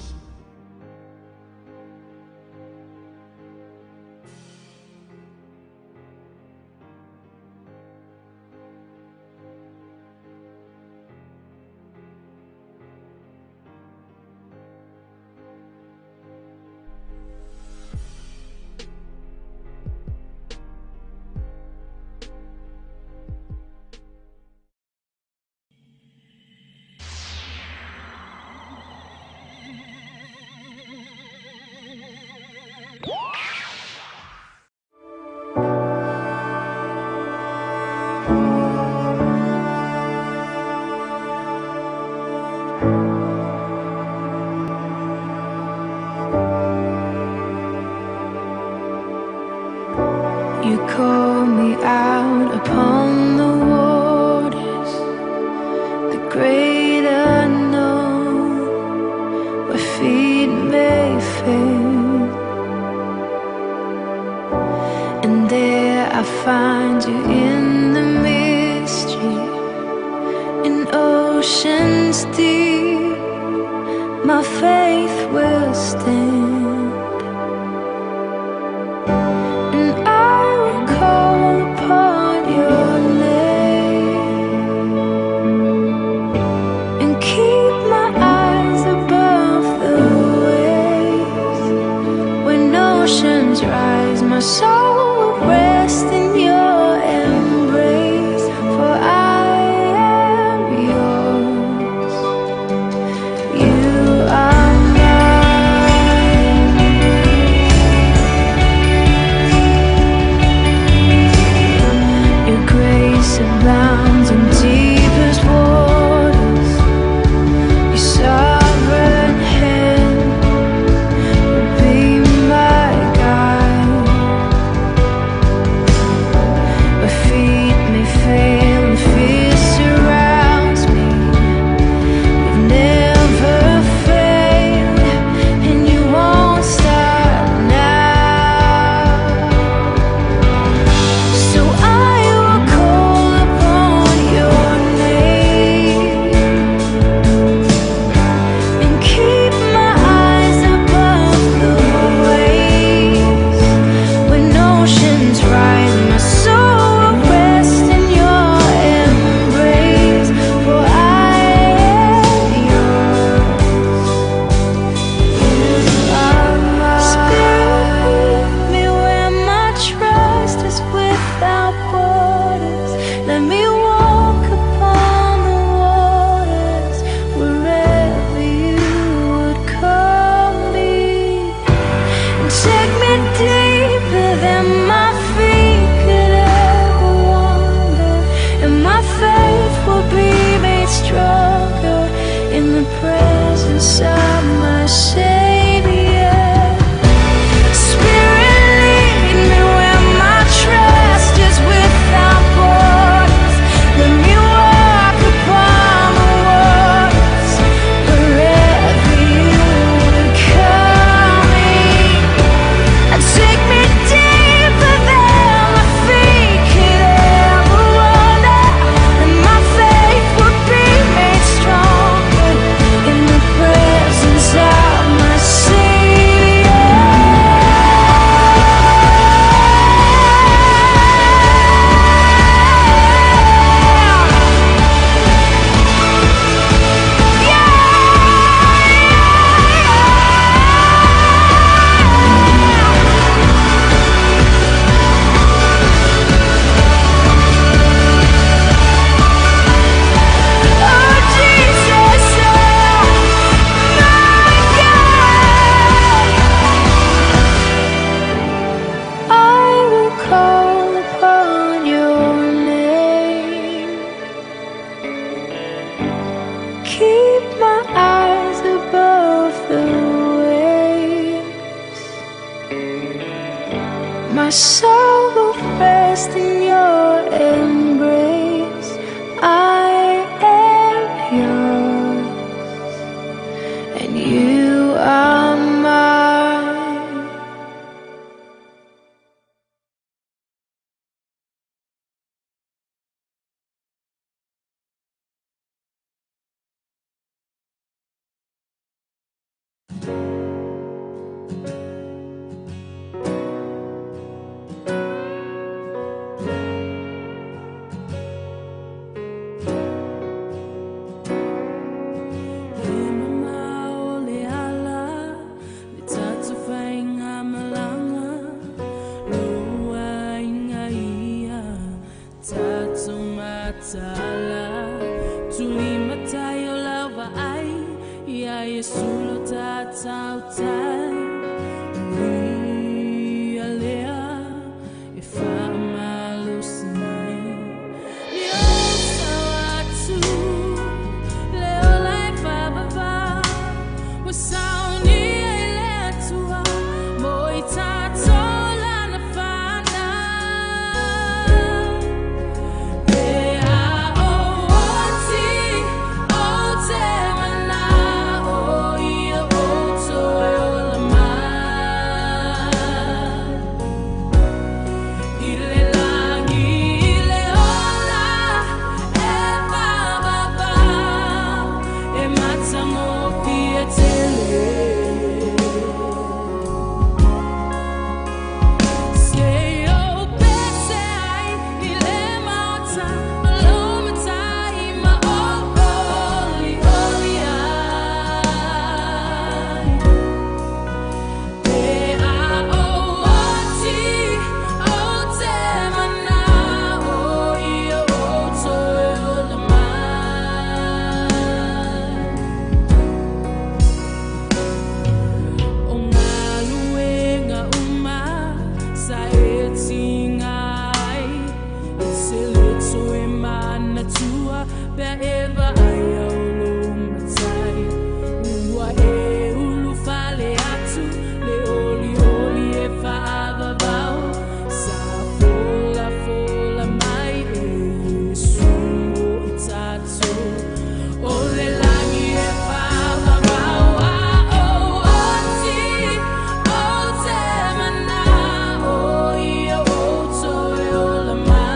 My soul will rest in your embrace. I am yours, and you are mine. E mamao le ala, le tatou faigamalaga, lou aiga ia tatou mataala. Tulimatai o lau vaai, ia Iesu lo tatou tai. O ia lea e faamalosi mai. Ia ou sao atu, le ola e faavavau, ua saunia i le Atua mo i tatou lana fanau. Pe a ou oti, ou te manao ia ou toe ola mai. I le lagi i le ola e faavavau, e matagofie tele. Se ou pese ai i le maota o lou matai ma ou olioli ai. Pe a ou oti, ou te manao ia ou toe ola mai. O galuega uma sa e tiga ai, e te lē toe manatua pe a e vaaia o lou matai. Ua e ulufale atu le olioli e faavavau, sa folafola mai e Iesu mo i tatou. O le lagi e faavavau a ou oti, ou te manao ia ou toe ola mai.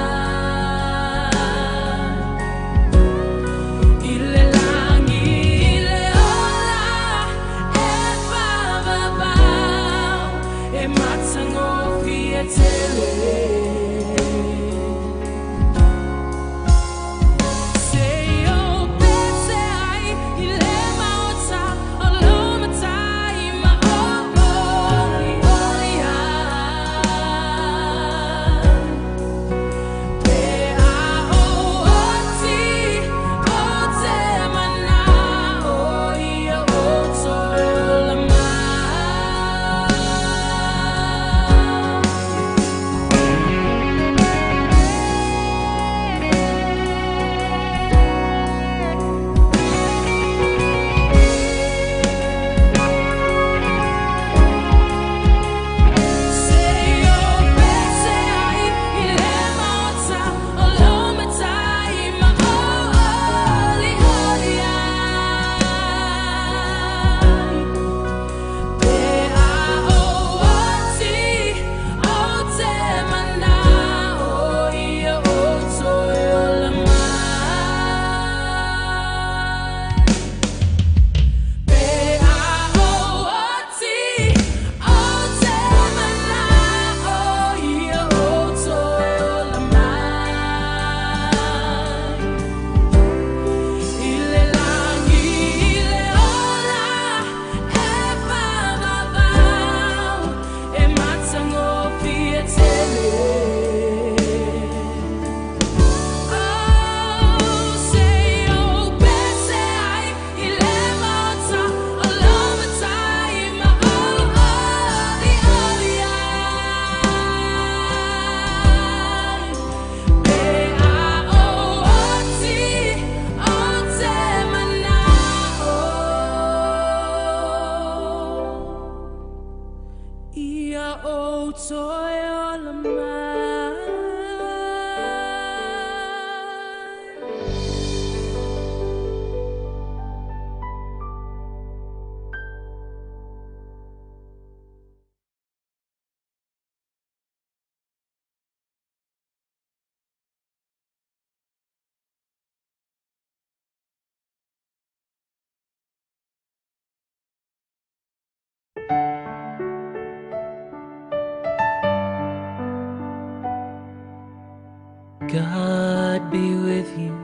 God be with you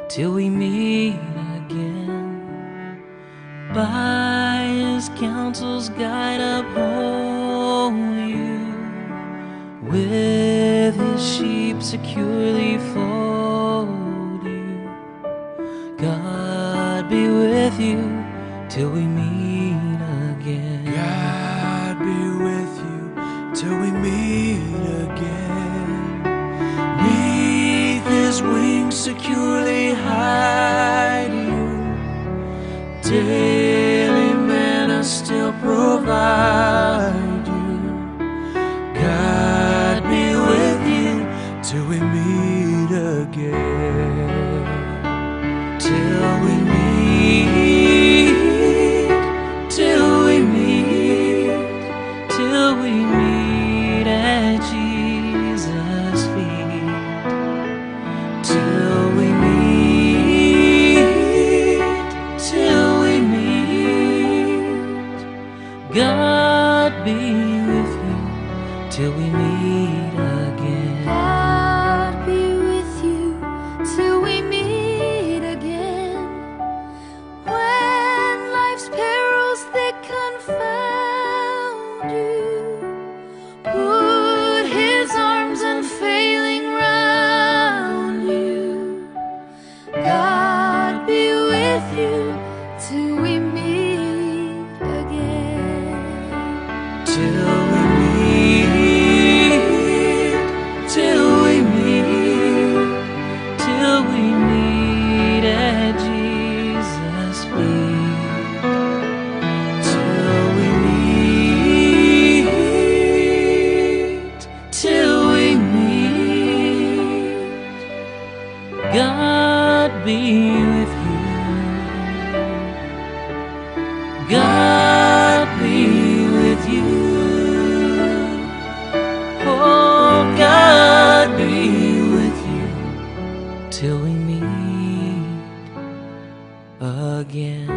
till we meet again. By his counsel's guide uphold you, with his sheep securely fold you. God be with you till we meet again. God be with you till we meet again. Neath his wings securely hide you. Daily manna still provide you. God be with you till we meet again. Till we meet, till we meet, till we meet at Jesus' feet. Till we meet, till we meet, God be with you till we meet again. God be with you till we meet again. When life's perils they confound you, put his arms unfailing round you. God be with you till we meet again. Till we meet, till we meet, till we meet at Jesus' feet. Till we meet, till we meet, God be with you. God be with you. Oh, God be with you till we meet again.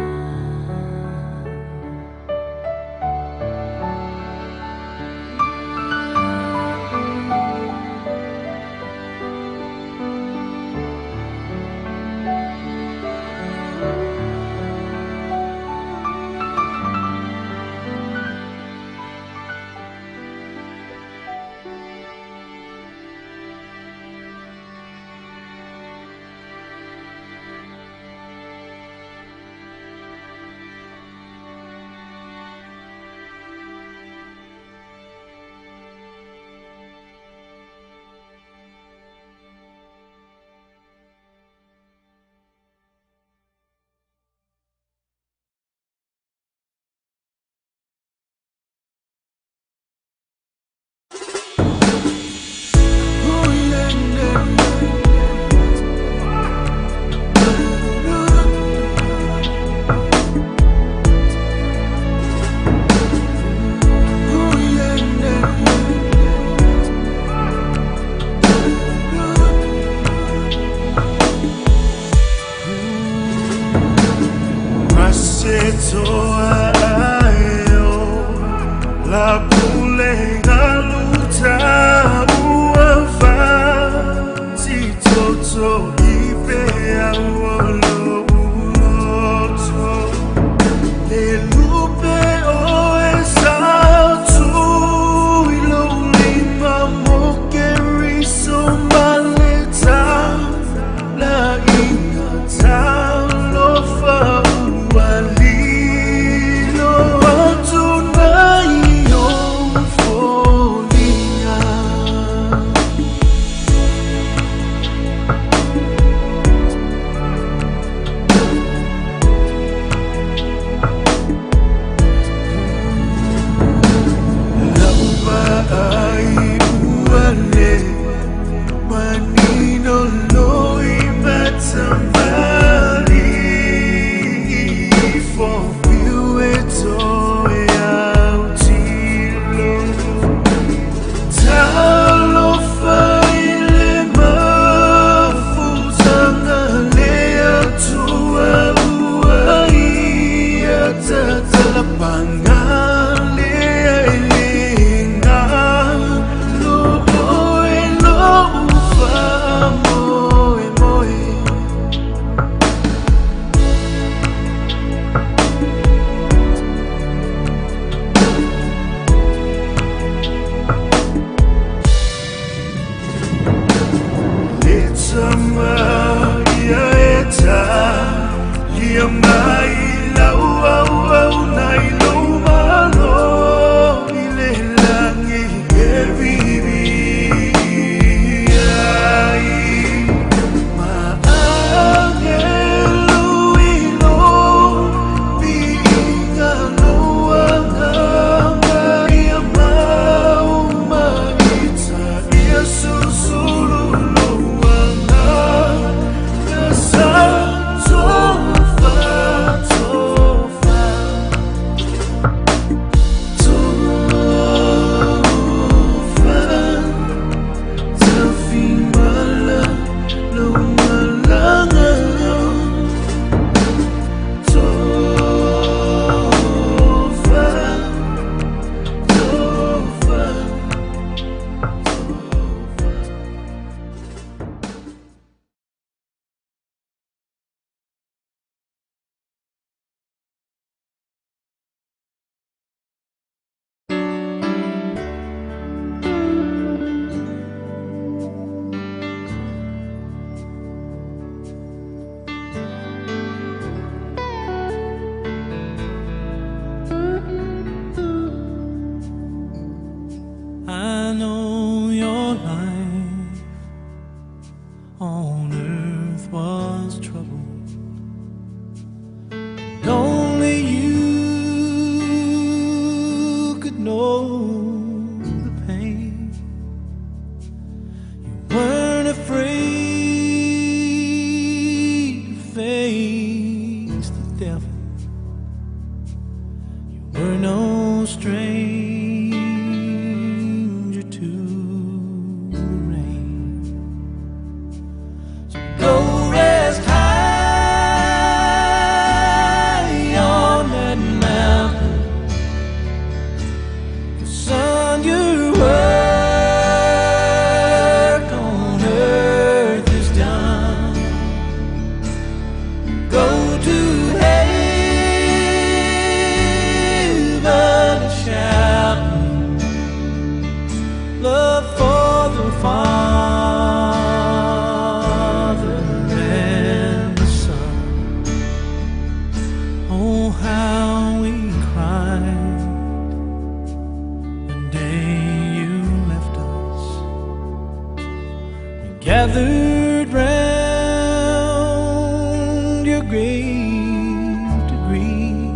grave to grieve.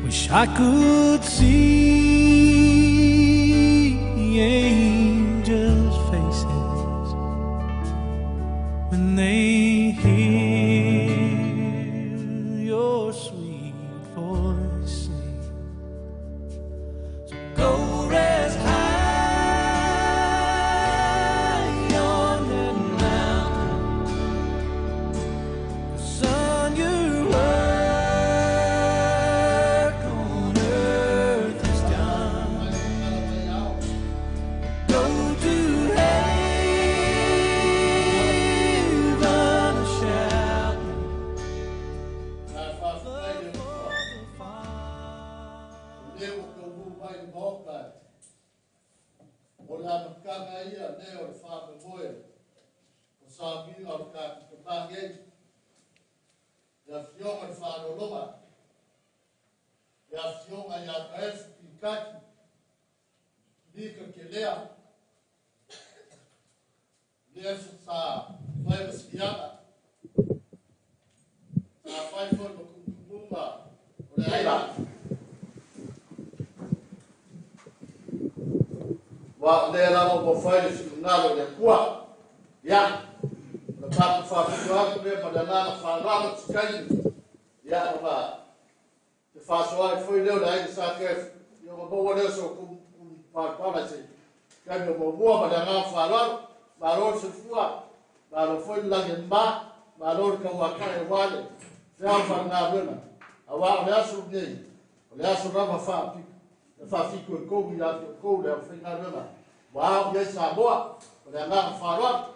Wish I could see angels' faces when they hear your sweet voice sing. So go rest high on that mountain. Son, your work on earth is done. Go to heaven shouting. O le amataga ia lea o le faamoemoe o sauniga o le tatou tamā nei, le Afioga i le Faaaloaloga, le Afioga ia Taefu Pilikaki Mika Kelea, lea sa fai ma siaga, sa fai foi ma tumutumuga o le aiga. Aua o lea lava ua fai le finagalo o le Atua. Ia, o le matou faafito atu lea ma le agaga faaaloalo i se taimi, ia, ona te faasoa ai foi lea o le aiga Sa Taefu, ia ona maua lea o se palapala i se taimi o muamua ma le agaga faaaloalo. Malo le soifua, malo foi le lagi e mama, malo le tauatae aua le feau faale-galuega. Aua o le aso lenei, o le aso lava faafitu e tou ia te outou le aufaigaluega ua ao i ai Samoa ma le agaga faaaloalo.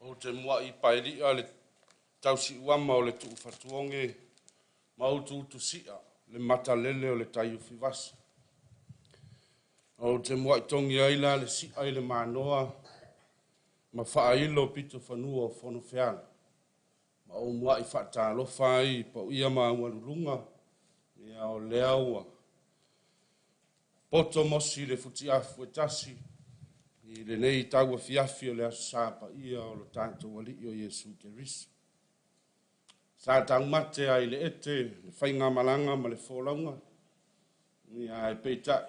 Ou te muai paeli'a le tausiuama o le tuufatuoge ma utuutusi'a le matalele o le taiufivasa. Ou te muai togi ai la le si'a i le manoa ma faailo pitofanua o Fonofeala. Ma ou muai faatalofa ai i paia ma aualuluga, ia o lea ua poto mosi le futiafu e tasi i lenei tauafiafi o le Aso Sa paia o lo tatou Alii o Iesu Keriso. Sa taumate ai le ete le faigamalaga ma le folauga, ia ae peitai,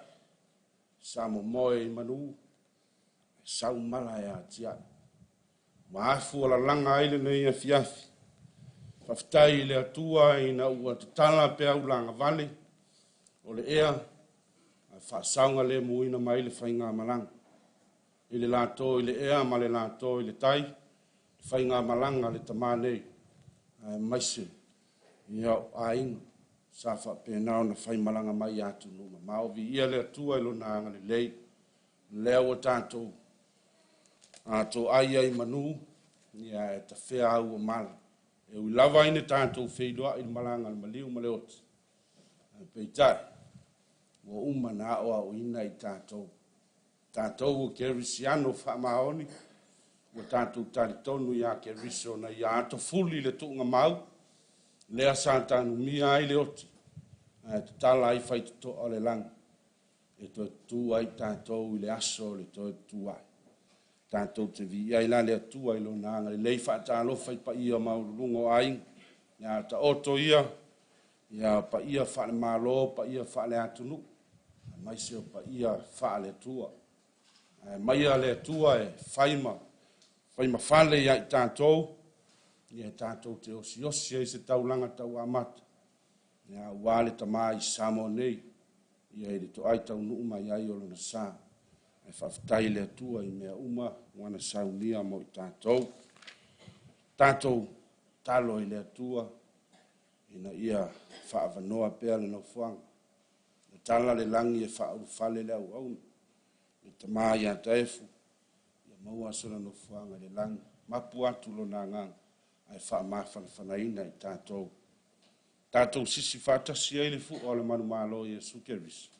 sa momoe i manu, e sau mala e atiae. Ua afu o lalaga ai lenei afiafi. Faafetai i le Atua ina ua tatala peau lagavale o le ea, ae faasaogalemuina mai le faigamalaga. I le lato i le ea ma le lato i le tai, le faigamalaga a le tamā nei, aemaise ia o aiga sa faapena ona faimalaga mai i atunuu mamao. Viia le Atua i lona agalelei, lea ua tatou toai ai manu, ia e tafea au o mala. E ui lava ina tatou feiloai i le malaga a le maliu ma le oti, ae peitai, ua uma na aoaoina i tatou. Tatou o Kerisiano faamaoni, ua tatou talitonu ia Keriso na ia atofuli le tuugamau, lea sa tanumia ai le oti, ae tatala ai faitotoa o le lagi, e toe tutu ai tatou i le aso o le toe tutu ai. Tatou te viia ai la le Atua i lona agalelei, faatalofa i paia maualuluga o aiga, ia taoto ia, ia paia faale-Malo, paia faale-atunuu, aemaise o paia faale-Atua. Ae maia le Atua e fai ma fale ia i tatou, ia tatou te osiosi ai se taulaga tauamata, ia aua le tama i Samoa nei, ia i le toai taunuu mai ai o lona sa. Ae faafetai le Atua i mea uma ua na saunia mo i tatou. Tatou Tatalo i le Atua ina ia faaavanoa pea le nofoaga. E tala le lagi e faaulufale le auauna, le tama ia Taefu, ia maua sona nofoaga i le lagi, mapu atu lona agaga ae faamafanafanaina i tatou. Tatou sisi faatasi ai le fua o le manumalo Iesu Keriso,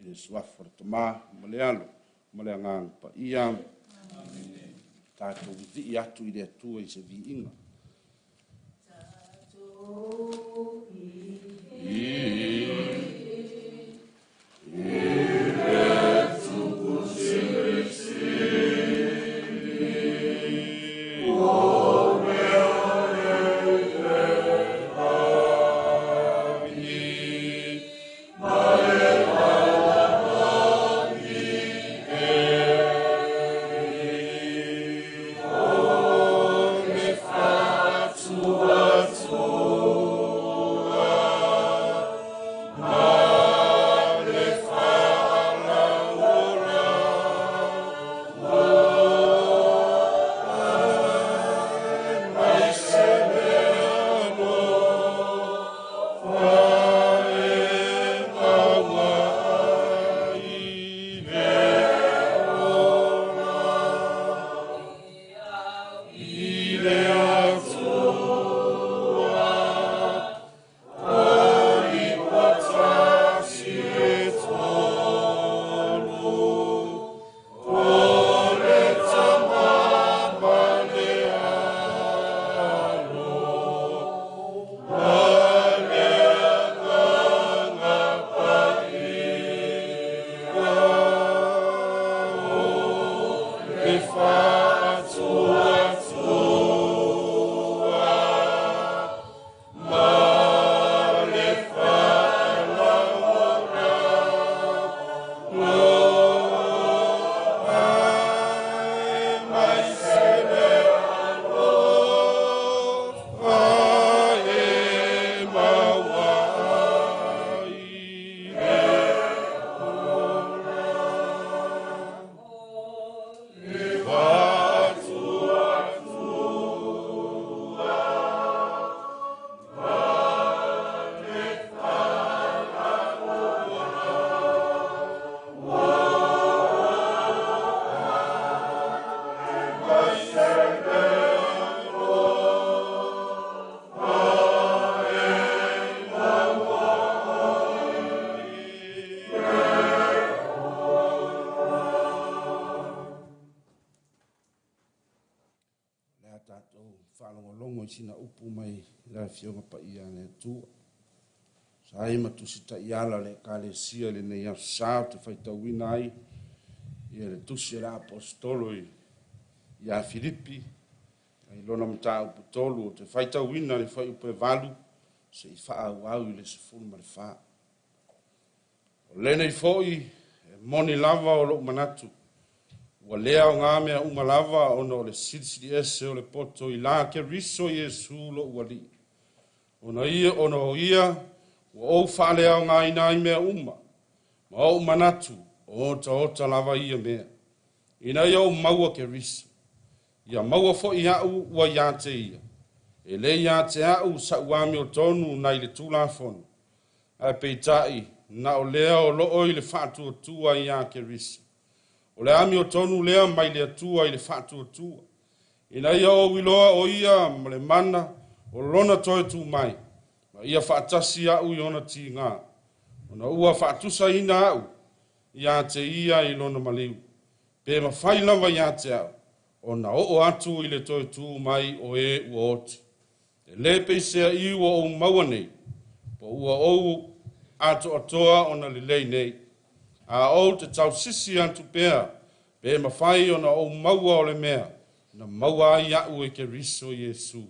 i le suafa o le Tama ma le Alo ma le Agaga Paia. Amene. Tatou vivii atu i le Atua i se viiga. Tatou Le a tatou faalogologo i sina upu mai le Afioga Paia a le Atua. Sa ai ma Tusi Taiala o le Ekalesia i lenei aso sa ou te faitauina ai ia le tusi a le Aposetolo ia Filipi i lona mataupu 3, ou te faitauina le fuaiupu e 8 seia faaauau i le 14. O lenei foi e moni lava o lou manatu, ua le aoga mea uma lava ona o le silisili ese o le poto i la Keriso Iesu lou Alii. Ona ia, ona o ia, ua ou faaleaogaina ai mea uma, ma ou manatu, o otaota lava ia mea, ina ia ou maua Keriso. Ia maua foi a'u ua ia te ia. E le ia te a'u sa'u amiotonu nai le Tulafono, ae peitai, na o lea o loo i le faatuatua iā Keriso. O le amiotonu lea mai le Atua i le faatuatua, ina ia ou iloa o ia ma le mana o lona toe tu mai, ma ia faatasi a'u i ona tigā, ona ua faatusaina a'u ia te ia i lona maliu, pe mafai lava ia te a'u ona oo atu i le toe tu mai o e ua oti. E lē peiseaʻi ua ou maua nei, po ua ou atoatoa ona lelei nei, a ou te tausisi atu pea, pe mafai ona ou maua o le mea na maua ai aʻu e Keriso Iesu.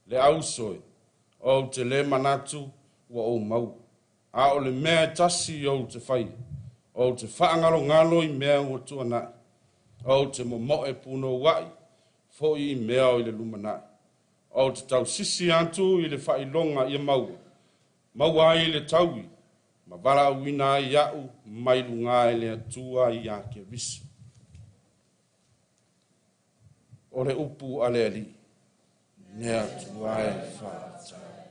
Le auso e, ou te lē manatu ua ou maua, a o le mea e tasi ou te faia, ou te faagalogalo i mea ua tuanaʻi, ou te momoe punouaʻi foi i mea o i le lumanaʻi. Ou te tausisi atu i le faailoga ia maua, maua ai le taui, ma valaauina ai aʻu mai lugā e le Atua iā Keriso. O le upu a le Alii. Le Atua e faafetai.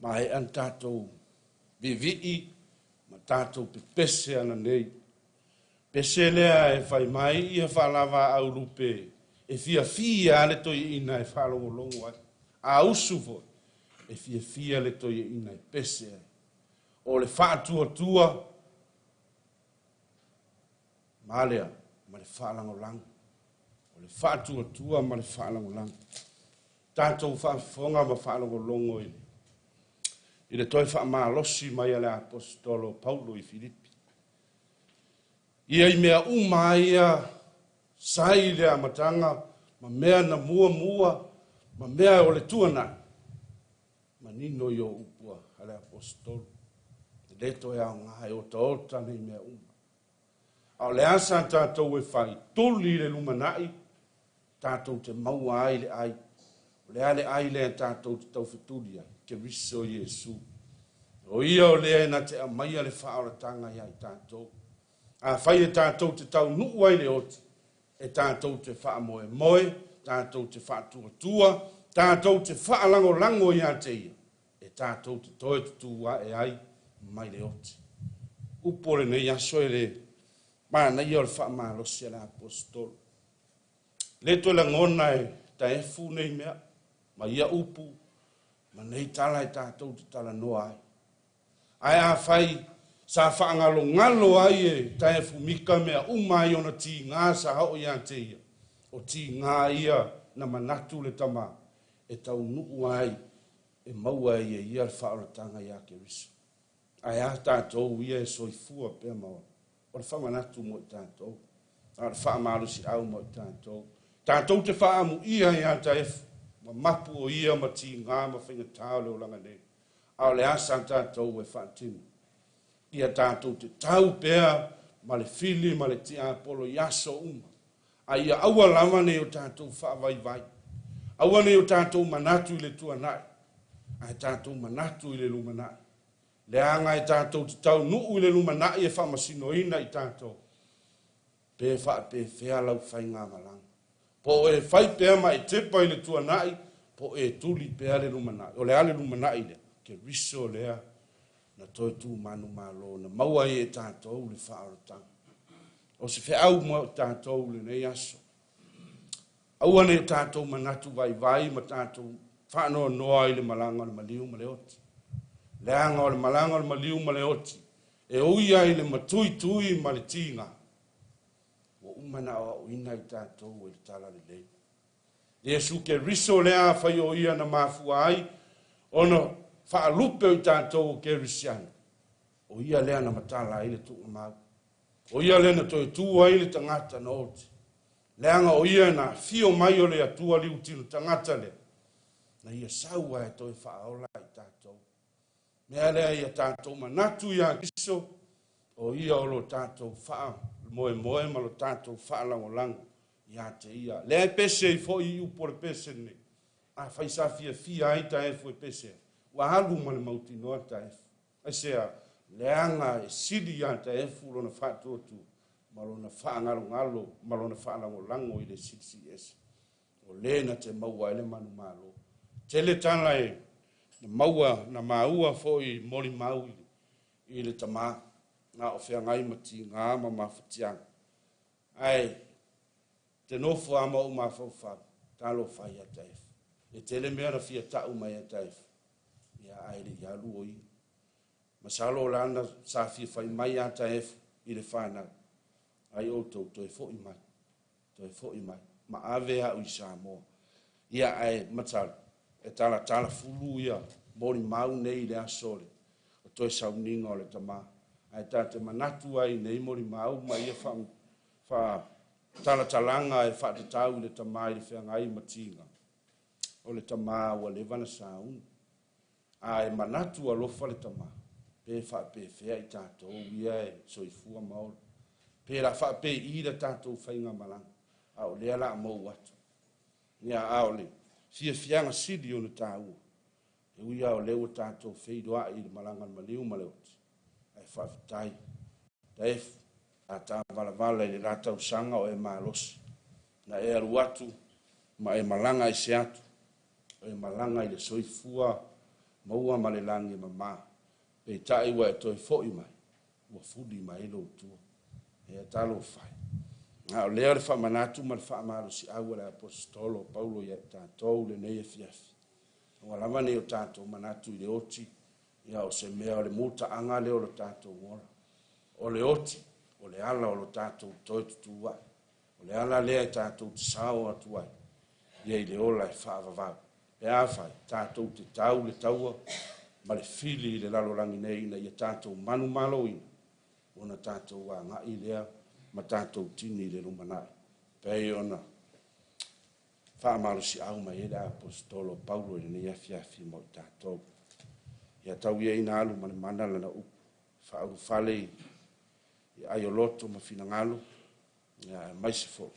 Maea na tatou vivii ma tatou pepese ana nei. Pese lea e fai mai ia faalavaau lupe e fiafia le toeaina e faalogologo ai. A usu foi, e fiafia le toeaina e pese ai. O le faatuatua ma lea ma le faalagolago. O le faatuatua ma le faalagolago. Tatou faafofoga ma faalogologo i le toe faamalosi mai a le Aposetolo Paulo i Filipi. Ia i mea uma ia sa i le amataga ma mea na muamua ma mea o le tuanai, manino i o upu a le Aposetolo. E le toe aoga e otaota nei mea uma. A o le a sa tatou e fai, tuli le lumanai, tatou te maua ai le ai. O le a le ai lea tatou te taufetuli ai, Keriso Iesu. O ia o lea e na te aumaia le faaolataga ia i tatou. A fai e tatou te taunuu ai le oti, e tatou te faamoemoe, tatou te faatuatua, tatou te faalagolago ia te ia, e tatou te toe tutū ae ai mai le oti. Upu o lenei aso e le manaia o le faamalosi a le Aposetolo. Le toe lagona e taefu nei mea, ma ia upu, ma nei tala e tatou te talanoa ai. Ae a fai sa faagalogalo ai e taefu mika mea uma ai ona tiga sa oo ia te ia, o tiga ia na manatu le tama e taunuu ai e maua ai e ia le faaolataga ia Keriso. Ae a tatou ia e soifua pea ma ola. O le faamanatu mo i tatou. A o le faamalosiau mo i tatou. Tatou te faamuia ia taefu, ma mapu o ia ma tiga ma faigata o le olaga nei. A o le a sa tatou e faatino. Ia tatou te tau pea ma le fili ma le tiapolo i aso uma. A ia aua lava nei o tatou faavaivai. Aua nei o tatou manatu i le tuanai, ae tatou manatu i le lumanai. Leaga e tatou te taunuu i le lumanai e faamasinoina i tatou. Pe faapefea lau faigamalaga. Po o e fai pea ma e tepa i le tuanai, po o e tuli pea le lumanai. O le a le lumanai lea? Keriso lea na toe tumanu malo, na maua ai e tatou le faaolataga. O se feau mo tatou lenei aso. Aua nei o tatou manatu vaivai ma tatou faanoanoa i le malaga o le maliu ma le oti. Leaga o le malaga o le maliu ma le oti, e ui ai le matuitui ma le tiga, ua uma na aoaoina i tatou e le tala lelei. Iesu Keriso lea afai o ia na mafua ai ona faalupe o i tatou o Kerisiano, o ia lea na matala ai le tuugamau. O ia lea na toe tu ai le tagata na oti. Leaga o ia na afio mai o le Atua liutino tagata lea, na ia sau ai toe faaola i tatou. Mea lea ia tatou manatu ia Keriso, o ia o lo tatou faamoemoe ma lo tatou faalagolago ia te ia. Lea e pese ai foi i upu o le pese nei. A fai sa fiafia ai taefu e pese, ua alu ma le mautinoa taefu. Aisea, leaga e sili ia taefu lona faatuatua ma lona faagalogalo ma lona faalagolago i le Silisili Ese. O le na te maua ai le manumalo. Tele tala e na maua, na maua foi molimau i le tama, na o feagai ma tiga ma mafatiaga. Ae te nofo a ma ou mafaufau, talofa ia taefu. E tele mea na fia tau mai ia taefu, ia ae le i alu o ia. Masalo o lana sa fia fai mai ia taefu i le whanau. Ai outou toe foi mai, toe foi mai, ma ave au i Samoa. Ia ae matalo, e tala tala fulu ia molimau nei i le aso o le o toe sauniga o le tama. Ae ta te manatu ai nei molimau ma ia faatalatalaga e faatatau i le tama i le feagai ma tiga. O le tama ua leva na sauni. A e manatu alofa le tama, pe faapefea i tatou ia e soifua ma ola. Pe la faapei la tatou faigamalaga, a o lea la mou atu. Ia a o le fiafiaga sili ona taua, e ui lava o lea ua tatou feiloai i le malaga o le maliu ma le oti, ae faafetai. Taefu, a ta valavala i le la tausaga o e malosi. Na e alu atu, ma e malaga i se atu, o e malaga i le soifua maua ma le lagi e mama. Peitai ua e toe fo'i mai, ua fuli mai ai lou tua. Ia talofa e. A o lea o le faamanatu ma le faamalosiau a le Aposetolo o Paulo ia i tatou i lenei afiafi. Aua lava ne i o tatou manatu i le oti, ia o se mea o le mutaaga lea o lo tatou ola. O le oti, o le ala o lo tatou toe tutū ae. O le ala lea e tatou te sao atu ai, ia i le ola e faavavau. Pe afai, tatou te tau le taua ma le fili i le lalolagi nei ina ia tatou manumaloina, ona tatou agai lea ma tatou tini i le lumanai. Pei ona faamalosiau mai ai le Aposetolo o Paulo i lenei afiafi mo i tatou. Ia tau ia ina alu ma le mana lana upu, faaulufale i ai o loto ma finagalo, ia aemaise foi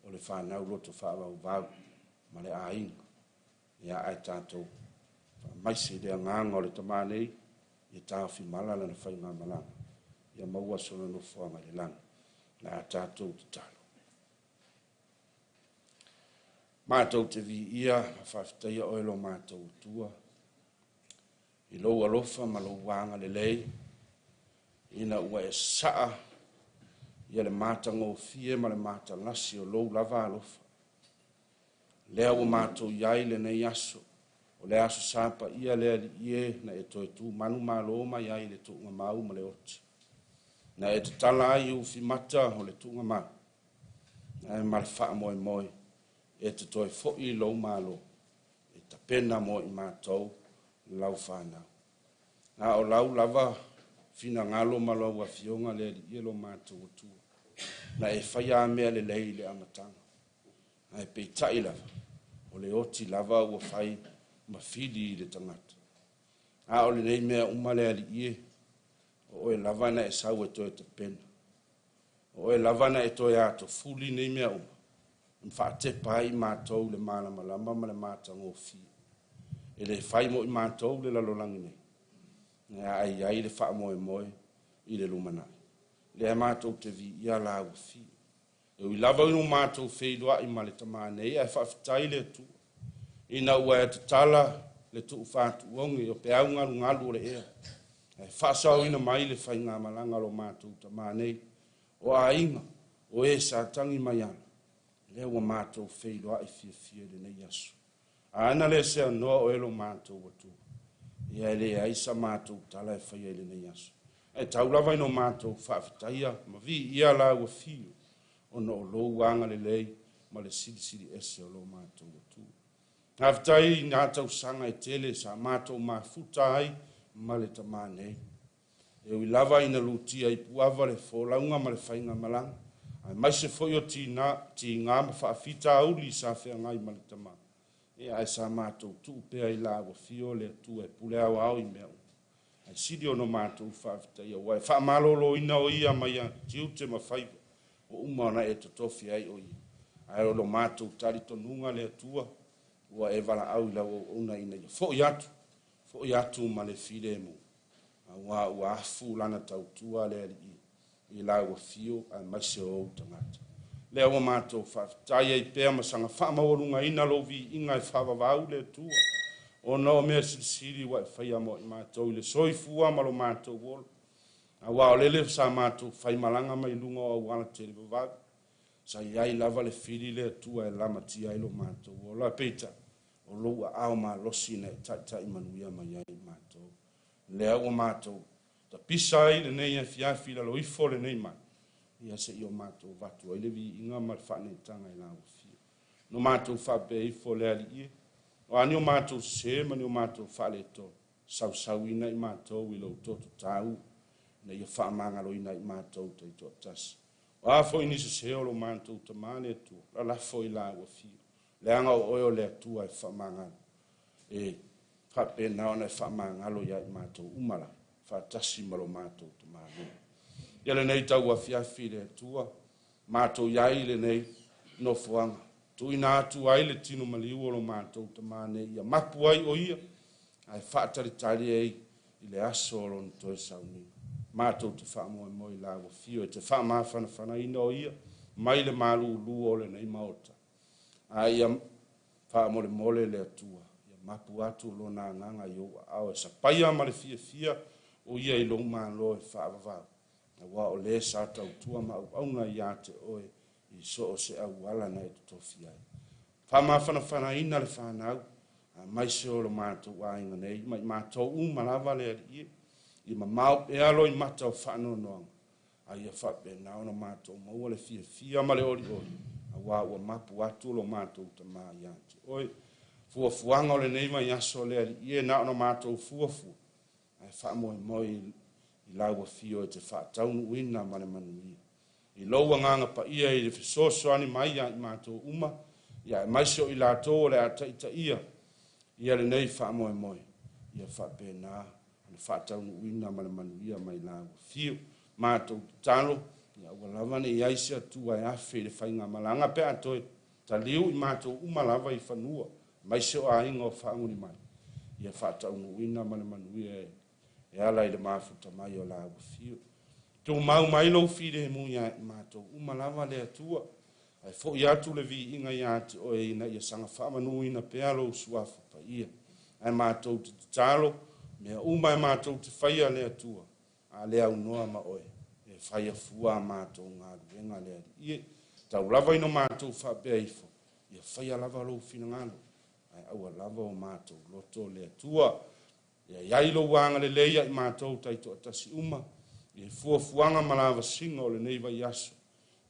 o le fanau loto faavauvau ma le aiga. Ia ae tatou faamaise i le agaga o le tama nei, ia taofimala lana faigamalaga, ia maua sona nofoaga i le lagi. O le a tatou tatalo. Matou te viia ma faafetaia oe lo matou Atua, i lou alofa ma lou agalelei, ina ua e sasaa ia le matagofie ma le matalasi o lou lava alofa. Lea ua matou i ai lenei aso, o le aso Sa paia le Alii e na e toe tu manumalo mai ai i le tuugamau ma le oti. Na e tatala ai ufimata o le tuugamau, ae ma le faamoemoe e te toe foi i lou malo, e tapena mo i matou lau fanau. A o lau lava finagalo ma lau Afioga le Alii e lo matou Atua, na e faia a mea lelei i le amataga, ae peitai lava, o le oti lava ua fai ma fili i le tagata. A o lenei mea uma le Alii e, o oe lava na e sau e toe tapena. O oe lava na e toe atofuli nei mea uma, ma faatepa ai i matou le malamalama ma le matagofie. E le fai mo i matou le lalolagi nei, ae i ai le faamoemoe i le lumanai. Lea matou te viia lau afio. E ui lava ina ua matou feiloai ma le tama nei, ae faafetai le Atua, ina ua e tatala le tuufaatuogi o peau galugalu o le ea, ae faasaoina mai le faigamalaga o lo matou tama nei, o aiga, o e sa tagi mai ala, lea ua matou feiloai fiafia i lenei aso. A na le seanoa oe lo matou Atua, ia e leai sa matou tala e faia i lenei aso. Ae tau lava ina o matou faafetaia ma viia lau afio, ona o lou agalelei ma le silisili ese o lo matou Atua. Faafetai i nā tausaga e tele sa matou mafuta ai ma le tama nei. E ui lava ina lutia i puava le folauga ma le faigamalaga, aemaise foi o tiga ma faafitauli sa feagai ma le tama, ia ae sa matou tuu pea i lau afio le Atua e pule aoao i mea uma. Ae sili ona matou faafetaia, ua e faamaloloina o ia mai a tiute ma faiva, ua uma ona e totofi ai o ia. Ae o lo matou talitonuga le Atua, ua e valaau i lau auauna ina ia foi atu, foi atu ma le filemu, aua ua afu lana tautua le Alii i lau afio aemaise o ou tagata. Lea ua matou faafetai ai pea ma saga faamaualugaina lou viiga e faavavau le Atua, ona o mea silisili ua e faia mo i matou i le soifua ma lo matou ola. Aua o lele sa matou faimalaga mai luga o auala televavave, sa i ai lava le fili le Atua e lamatia ai lo matou ola. Peitai, o lou aao malosi na e taitai manuia mai ai i matou. Lea ua matou tapisa ai lenei afiafi i lalo ifo lenei mai, ia se i o matou avatu ai le viiga ma le faaneetaga i lau afio. No matou faapea ifo le Alii e, o a ni o matou sese ma ni o matou faaletonu, sausauina i matou i lou toto taua, ina ia faamagaloina i matou taitoatasi. O a foi ni sese o lo matou tama le Atua, lalafo i lau afio, leaga o oe o le Atua e faamagalo, e faapena ona e faamagalo ia i matou uma la, faatasi ma lo matou tama nei. Ia lenei tauafiafi i le Atua, matou i ai lenei nofoaga, tuuina atu ai le tino maliu o lo matou tama nei, ia mapu ai o ia, ae faatalitali ai i le aso o lona toe sauniga. Matou te faamoemoe i lau afio e te faamafanafanaina o ia mai le malulu o lenei maota. A ia Faamolemole le Atua, ia mapu atu Lona Agaga i ou aao e sapaia ma le fiafia o Ia i lou malo e faavavau, aua o le sa tautua ma auauna ia te oe i so o se auala na e totofi ai. Faamafanafanaina le fanau, aemaise o lo matou aiga nei, ma i matou uma lava le Alii e, ia mamao pea loimata o faanoanoaga, a ia faapena ona matou maua le fiafia ma le olioli, aua ua mapu atu lo matou Tama ia te oe. Fuafuaga o lenei vaiaso le Alii e, na ona matou fuafua, ae faamoemoe i lau afio e te faataunuuina ma le manuia. I lou agaga paia i le fesoasoani mai ia i matou uma, ia aemaise o i latou o le a taitaia ia lenei faamoemoe, ia faapena ona faataunuuina ma le manuia mai lau afio. Matou tatalo, ia aua lava ne i ai se Atua e afe i le faigamalaga pe a toe taliu i matou uma lava i fanua, aemaise o aiga o faaguli mai, ia faataunuuina ma le manuia e ala i le mafuta mai o lau afio. Tumau mai lou filemu ia i matou uma lava le Atua, ae foi atu le viiga ia te oe ina ia saga faamanuina pea lou suafa paia. Ae matou te tatalo, mea uma e matou te faia le Atua, a le aunoa ma oe, e faia fua a matou galuega le Alii e. Tau lava ina matou faapea ifo, ia faia lava lou finagalo, ae aua lava o matou loto le Atua. Ia iai lou agalelei ia i matou taitoatasi uma, i fuafuaga ma lavasiga o lenei vaiaso,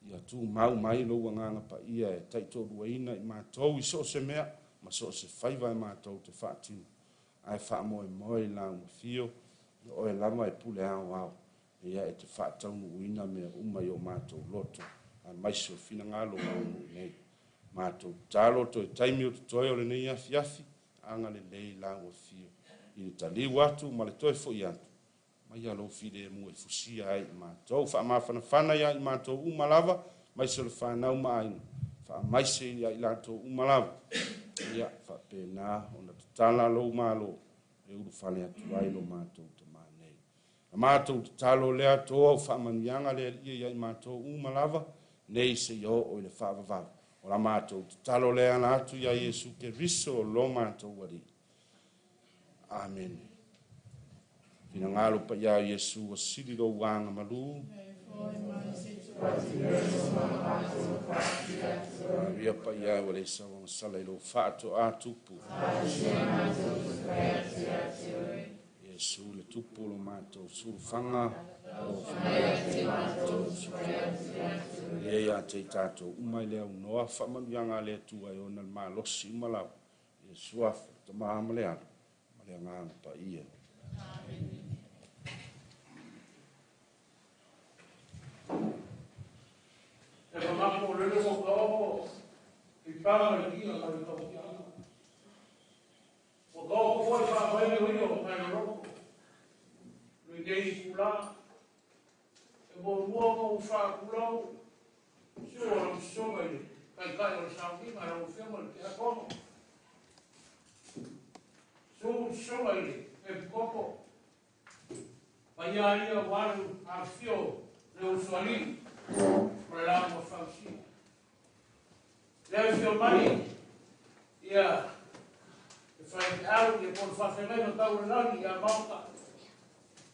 ia tumau mai lou agaga paia e taitoaluaina i matou i so o se mea ma so o se faiva e matou te faatino, ae faamoemoe i lau afio, ia oe lava e pule aoao, ia e te faataunuuina mea uma i o matou loto, aemaise o finagalo o lou nuu nei. Matou tatalo toe taimi o totoe o lenei afiafi, agalelei lau afio i le taliu atu ma le toe foi atu, mai lou filemu e fusia ai i matou. Faamafanafana ia i matou uma lava, aemaise o le fanau ma aiga, faamaise ia i latou uma lava, ia faapena ona tatala lou malo e ulufale atu ai lo matou Tama nei. Na matou tatalo lea toa o faamanuiaga le Alii ia i matou uma lava, nei seia oo i le faavavau. O la matou tatalo lea ala atu ia Iesu Keriso lo matou Alii. Amene. Finagalo paia o Iesu ua sili lou aga malu. Ia paia ua le sauagasala i lou faatoa tupu. Iesu le tupu lo matou sulufaga. Ia ia te i tatou uma i le aunoa faamanuiaga a le Atua e ona le malosi uma lava. Ia suafa, Tama ma le Alo, ma le Agaga Paia. E mamaku o lele ua taoto i paga le ti'a ma le tautiaga. Ua taoto foi faavaile o ia o tailoloto lenei itulā. E muamua ona ou faatulou su'a lau sosoga i le Taitai o le sauniga lau Afioga i le Tiakono. Su'u sosoga i le Epikopo. Paia ia ua alu afifio le usoalii ma le lauga fausia. Le afifio mai ia le faifeau ia po o le faafeagaiga tau le lagi ia Maota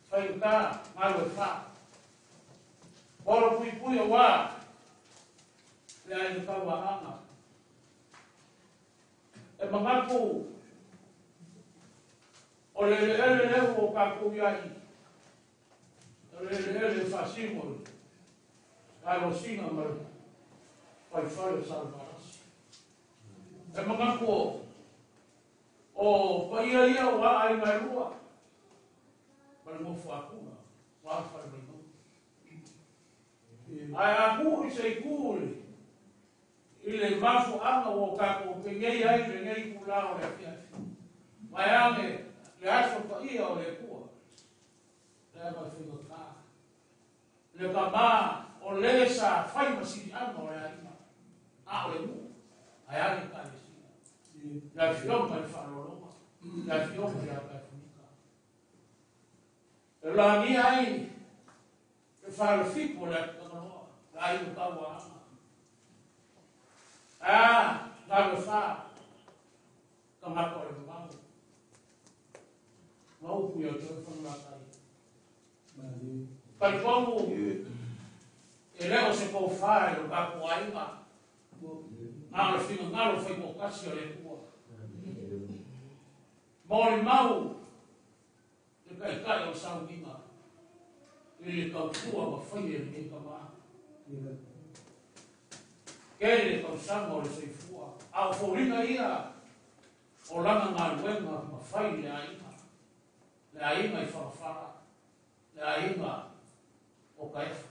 faigata galu e fa. Olo puipui aua le aiga tauaana. E manatu o le eleele lea ua tatou i ai, o le eleele e faasino i le alosina ma le faifale o Salevalasi. E manatu o paia ia ua aiga e lua ma le nofo a Tuna ua le fale Vaimauga. Ae a tuu i se itu i le mafuaaga ua tatou penei ai lenei itulā o le afiafi, vaeane le aso paia o le Atua, leaga e faigata le tamā o le sa fai ma siliaga o le aiga, a o le nuu, ae a le Ekalesia, le afioga i le faaaloaloga, le afioga ia Taefunika. E lagia ai le falefitu o le Atutagaloa, le aiga tauaana. A, galu e fa. tagata o le vavau. Ma upu ia te oe Fagalatai. Talitonu e le o se tofa i lo tatou aiga, na o le finagalo faitoatasi o le Atua. Molimau le taitai o le sauniga i le tautua ma faia e lenei tama. Tele le tausaga o le soifua, a o foliga ia o lana galuega ma fai i le aiga, le aiga i Fagafala, le aiga o Taefu.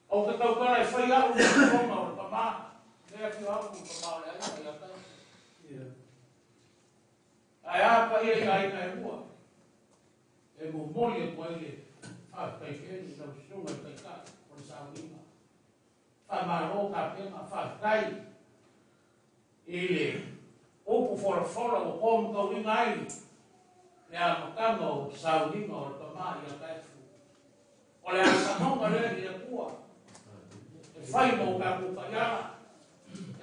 Ou te tautala e fai au le fofoga o le tama, lea afio atu le tama o le aiga ia Taefu. Ae a paia i aiga e lua, e momoli atu ai le faafetai tele i lau susuga i le Taitai o le sauniga. Faamalo tapena, faafetai i le upu folafola ua to matauina ai le amataga o sauniga o le tama ia Taefu. O le asamoga lea i le Atua e fai ma o tatou taiala,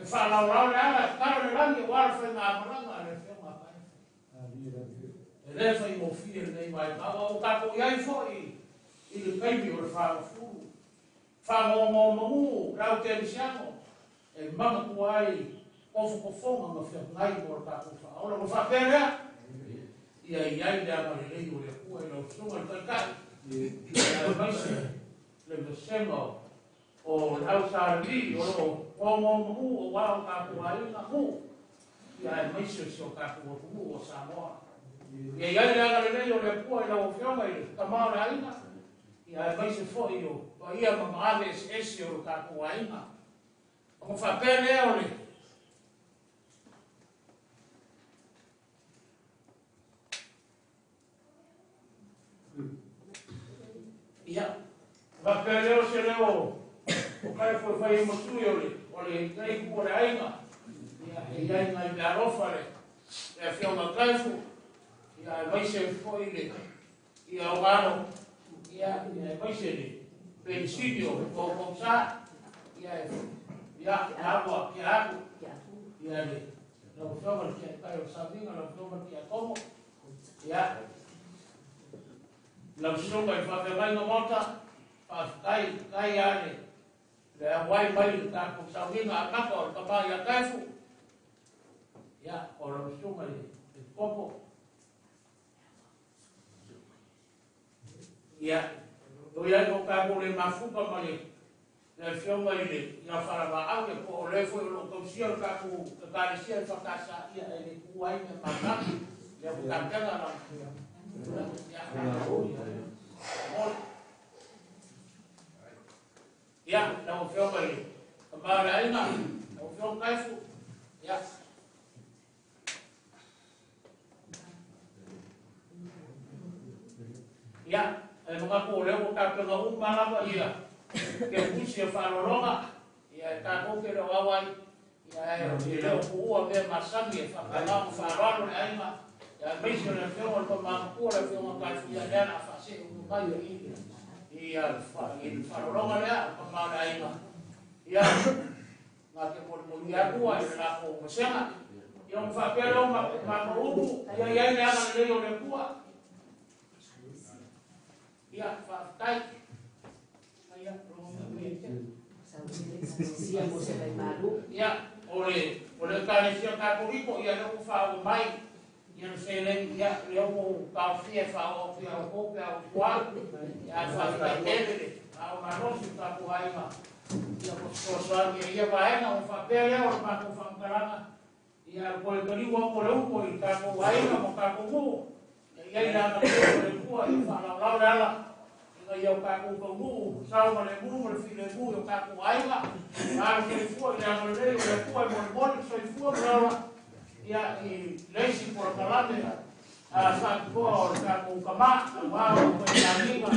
e faalaolao le ala, e tatalo le lagi aua le faigamalaga a le Afioga a Taefu. E le faigofie lenei vaitau, a ua tatou i ai foi i le taimi o le fagafulu. Fagogomagu le au kerisiano e manatua ai tofotofoga na feagai mo le tatou faaola. Ua faapea lea, ia i ai le agalelei o le Atua i lau susuga i le Taitai, aemaise le vasega o le au Salemi o lo o gogomagu aua o tatou aiga nuu, ia aemaise o si o tatou atunuu o Samoa. Ia i ai le agalelei o le Atua i lau Afioga i le tama o le aiga, ia aemaise foi o paia ma maave eseese o le tatou aiga. Ona faapea lea o le ia faapea lea o se leo o kai foi fai ai ma sui o le nei ku o le aiga. Ia e i ai nai mea alofa le Afioga Kaifu, ia aemaise foi le ia o alo, ia aemaise le penisini o kousa, ia ia aua kia aku, ia le lau Afioga le Taitai o le sauniga, lau Afioga le Tiakono, ia lau susuga i faafeagaiga maota, faafetai tai a le auai mai le tatou sauniga amata o le tama ia Taefu, ia o lau susuga i le Kopo. Ia, o ia ko tatou le mafuta ma le Afioga i le ia Faravaau, ia po o le foi o lo o tausia le tatou ekalesia i Whakasa, ia e le ku ai me mataki, ia o tapena la. Ia, lau Afioga i le tama o le aiga, lau Afioga Kaifu, ia. Ia, e manatu o lea ua tapena uma lava ia ke usi e faalologa, ia e tatou te le o au ai, ia e le o puua mea masani e faapena ona faaaloalo le aiga, ia aemaise o le Afioga o le Tama Matua, le Afioga Kaifu, ia lea na faasee uma mai ia i le faalologa lea, o tama o le aiga. Ia, ngā te molimoli atua i le latou vasega. Ia ona faapea lea o matou upu, ia i ai le agalelei o le Atua. Ia, faafetai. Ia, ia, o le ekalesia Katoliko, ia lea ua faaoo mai, ia le seleni, ia lea ua taofia e faaoo atu ia outou pe a ou tua, ia ae faafetai tele le ao malosi o tatou aiga, ia fesoasoani i ia vaega, ona faapea lea o le matou faamatalaga, ia toe taliu atu o le upu i tatou aiga ma tatou nuu, ia i ai le agalelei o le Atua, ia faalaolao le ala, ina ia o tatou taunuu, sau ma le mu ma le filemu i o tatou aiga, a le soifua i le agalelei o le Atua e molimoli le soifua ma le ola, ia i le isi polokalame a faapitoa o le tatou tama, aua o le faisauniga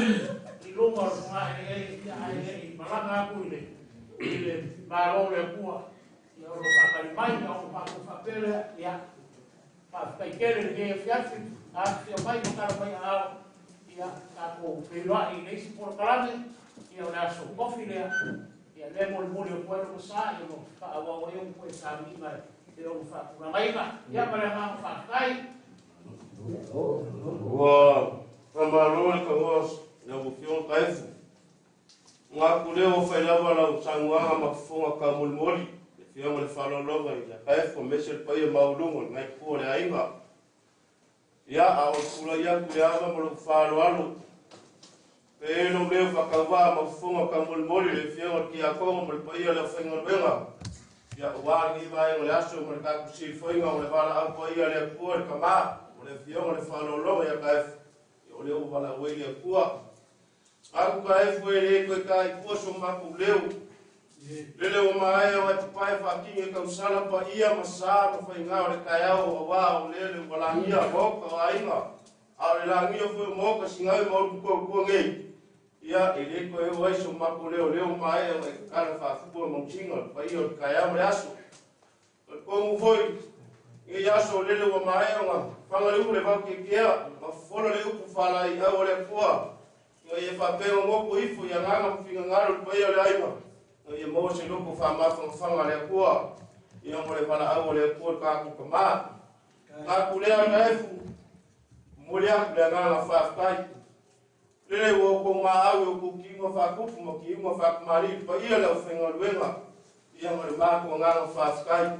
i luga o le fogaeleele, ia ae le i malaga atu i le Malo o le Atua, ia o lo faatali mai, ia ona matou faapea lea, ia faafetai tele lenei afiafi, afifio mai ma tala mai aao, ia tatou feiloai i le isi polokalame, ia o le aso kofi lea, ia lea molimoli atu ai lona sa, ia no faaauau ai ona toe sauniga E o whaatulagaina. Ia ma le agaga faafetai. Ua faamalo le tagoa lau Afioga Taefu. Gaku lea ua fai lava lau saunoaga ma fofoga taumolimoli le Afioga i le faaaloaloga i le Taefu aemaise le paia maualuga o lenei itu o le aiga. Ia, a o le tulai atu i le ava ma lou faaaloalo, pe i ai lou leo faatauvaa ma fofoga taumolimoli i le Afioga i le Tiakono ma le paia o le aufaigaluega, ia, aua lenei vaega o le aso ma le tatou silifoiga o le valaau paia a le Atua i le Tama o le Afioga i le Faaaloaloga ia Taefu, ia o lea ua valaau ai le Atua. Atu Taefu e le toe taipua so matou leo. Lele ua maea o e papae faatini e tausala paia ma sa ma faiga o le taeao aua o lele ua lagia maota o aiga, a o le lagia foi o maota Sinai ma Ulupu nei. Ia, e le toe oo ai so matou leo leo maea o e tatala faafua mausina o le paia o le taeao ma le aso. O le tonu foi, nei aso o lele ua maea ona faga le upu le vau tiatia ma fofola le upu faalaeiau a le Atua, ina ia faapea ona goto ifo i agaga ma finagalo le paia o le aiga, ina ia maua se loto faamafanafana a le Atua, ia mo le valaau a le Atua le tatou Tama. Tatou lea Taefu, momoli atu le agaga faafetai. Lele ua outou maau i outou tiuga faatupu ma tiuga faatamalii le paia o le aufaigaluega, ia ma le matou agaga faafetai.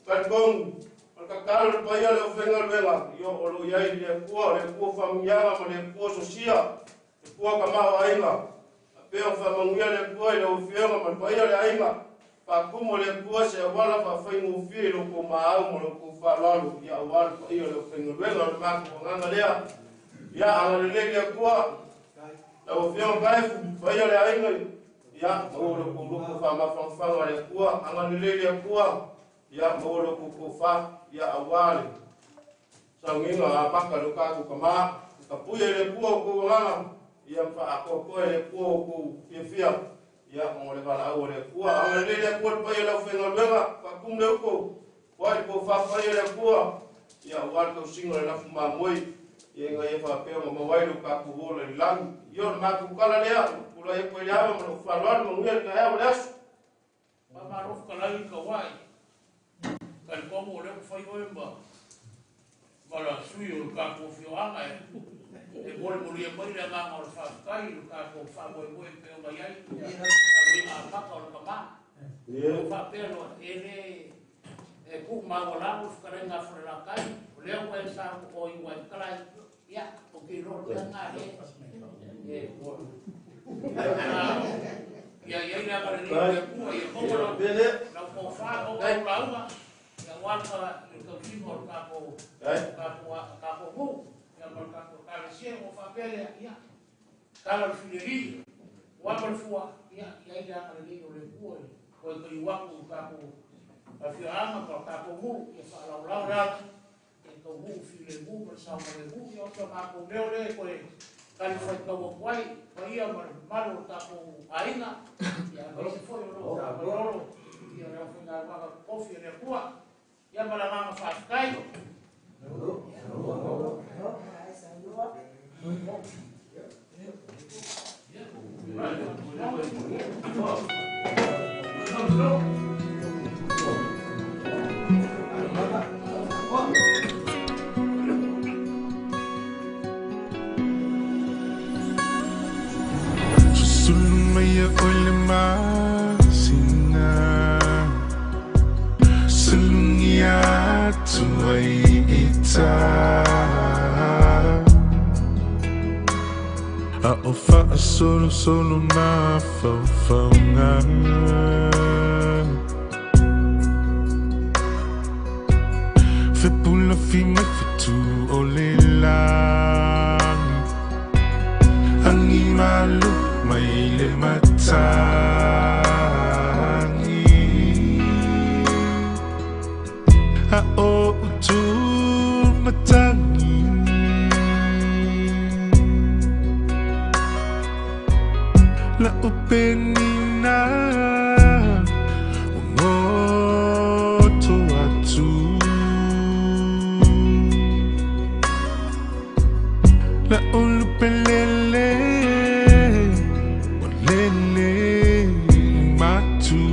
Talitonu, o le tatalo i le paia o le aufaigaluega, ia o lo o i ai le Atua, o le Atua faamanuiaga ma le Atua sosia, le Atua tamaoaiga. Faapea ona faamanuia le Atua i lau Afioga ma le paia o le aiga, faatumu e le Atua se auala faafaigofie i lo outou maau ma lo outou faaaloalo, ia aua le paia o le aufaigaluega o le matou agaga lea. Ia agalelei le Atua, lau Afioga Taefu, paia o le aiga, ia maua lo outou loto faamafanafana a le Atua, agalelei le Atua, ia maua lo outou tofa, ia aua le sauniga amata le tatou Tama, tapuia i le Atua outou agaga, ia faaatoatoa i le Atua outou fiafia, ia mo le valaau a le Atua. Agalelei le Atua le paia o le aufaigaluega, faatumu le upu, ua i le tofa paia le Atua, ia aua le tausiga o le lafu mamoe, ia ina ia faapea ona maua ai lo tatou ola i le lagi. Ia o le matou tala lea, tulai atu ai le ava ma lou faaaloalo, manuia le taeao ma le aso. Faamalo fetalai i Kauai. Talitonu o lea ua fai oe ma ma la sui o le tatou afioaga e molimoli mai le agaga o le faafetai i le tatou faamoemoe e pei ona i ai tauiga amata o le Tama. O faapea loa, e le e tuumaualalo le fetalaiga a Falelatai, o lea ua e saunoa ua e fetalai, ia, ou te iloa o le mea lena e ua ia i ai le agalelei o le Atua, ia maua lau tofa, maua lau lauga, ia aua le tausiga o le tatou nuu, ia ma le tatou Ekalesia, ua faapea lea, ia, tala le fileli, ua ma le fua, ia, i ai le agalelei o le Atua, toe taliu atu i le tatou afioaga ma le tatou nuu, ia faalaolao le atu, ia taunuu filemu ma le saogalemu, ia o se matou leo lea e toe talifuaitau atu ai, paia ma le mamalu o le tatou aiga, ia aemaise foi o lo o faamalolo, ia le aufaigaluega totofi a le Atua, ia ma le agaga faafetai. Susulu mai e oi le masina, Sulungi atu ai ita, A o faasolosolo mafaufauga, Fepulafi mai fetu o le lagi, Agi malu mai le matagi, A o utu matagi, La upenina Ngoto atu, La ulupelele Walele matu.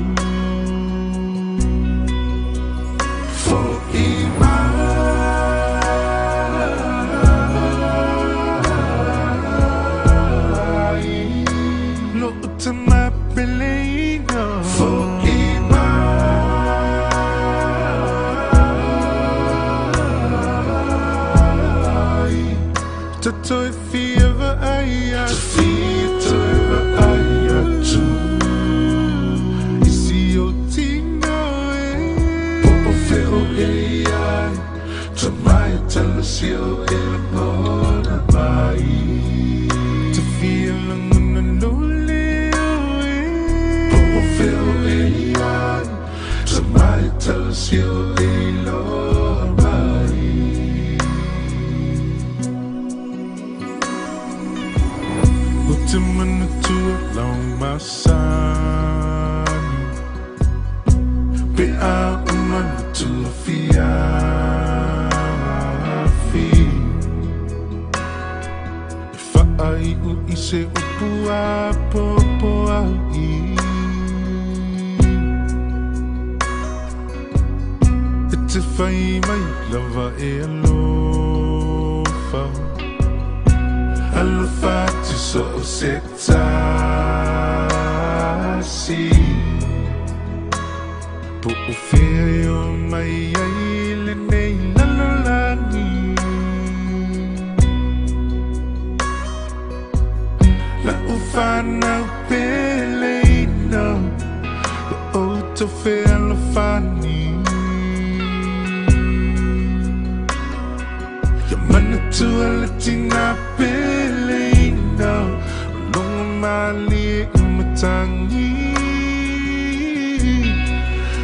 Toe fia vaai atu. Toe vaai atu. I si ou tino e. Po o fea o e i ai. Tamai talasi o e lagona mai. Te fia lagona lou leo e. Po o fea o e i ai. Tamai talasi o e iloa mai. Ou te manatua lau masani. Pe a ou manatua afiafi. E faaiu i se upu apoapoai. E te fai mai lava e alofa. Alofa atu so o se tasi. Po o fea e o mai ai lenei lalolagi. Lau fanau peleina. Ia outou fealofani. Ia manatua le tina peleina. O logo malie i matagi.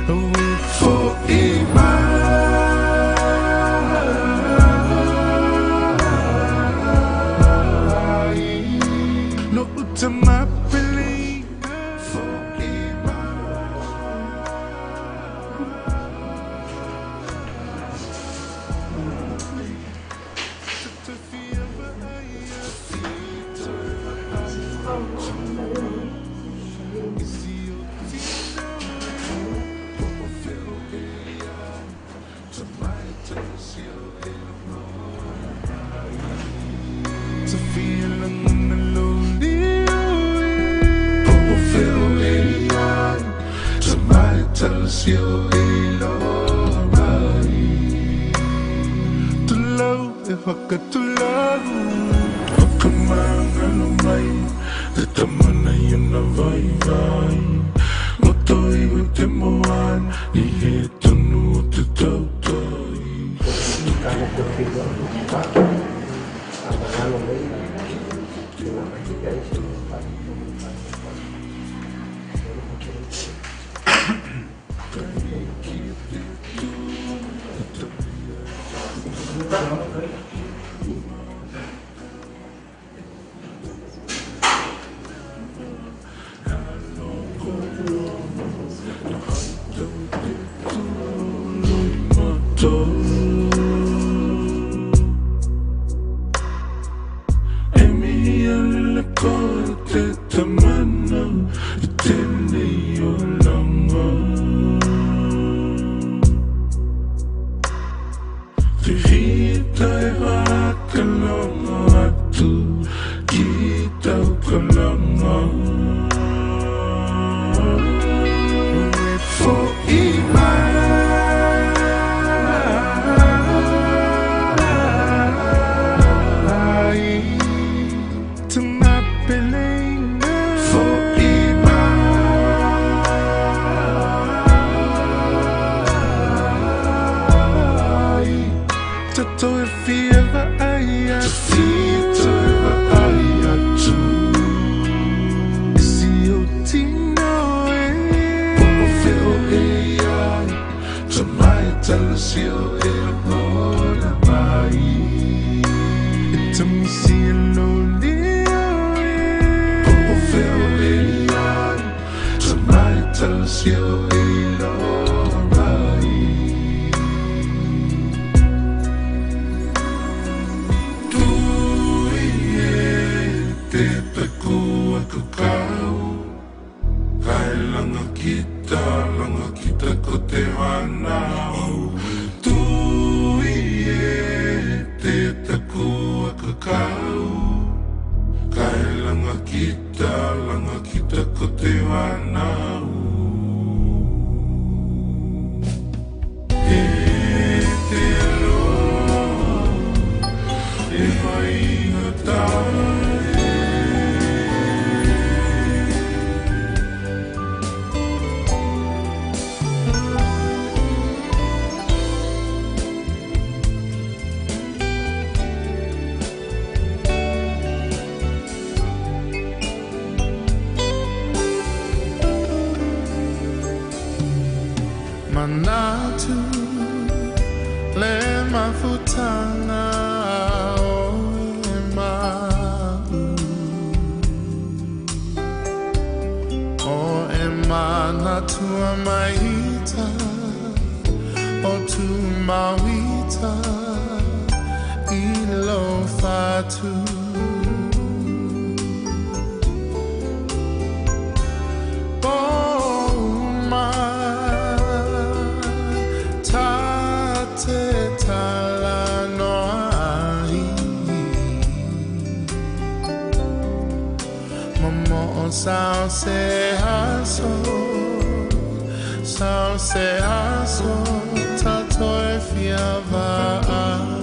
Aue fo'i mai. Lo'u tama peleina. Fo'i mai. Te fia vaai atu. I si ou tino e. Po o fea o e i ai. Tamai talasi o e lagona mai. Te fia lagona lou leo e. Po o fea o e i ai. Tamai talasi o e iloa mai. Tulou e whakatulau. Whakamangalo mai. Te tama nei ona vaivai. Roto i te moana. I he tonu o te tautai. E mihi ana le koe te tamana i tēnei olanga. Te hita e whakalongo atu ki tau kalanga. E fo'i mai. Tama peleina. Fo'i mai. Tatou e fia vaai atu. Toe vaai atu. I si ou tino e. Po o fea o e i ai. Tamai talasi o e lagona mai. E tamisi e lou leo e. Po o fea o e i ai. Tamai talasi o e iloa mai. Tui e te taku aku kau. Kai langa kita, langa kita ko te whanau. Tui e te taku aku kau. Kai langa kita, langa kita ko te whanau. mafutanga o e mau O e mana tua maita O tu mauita I lo fatu O ma tate tala noa ai Momo o sao se aso Sao se aso Tato e fia vaai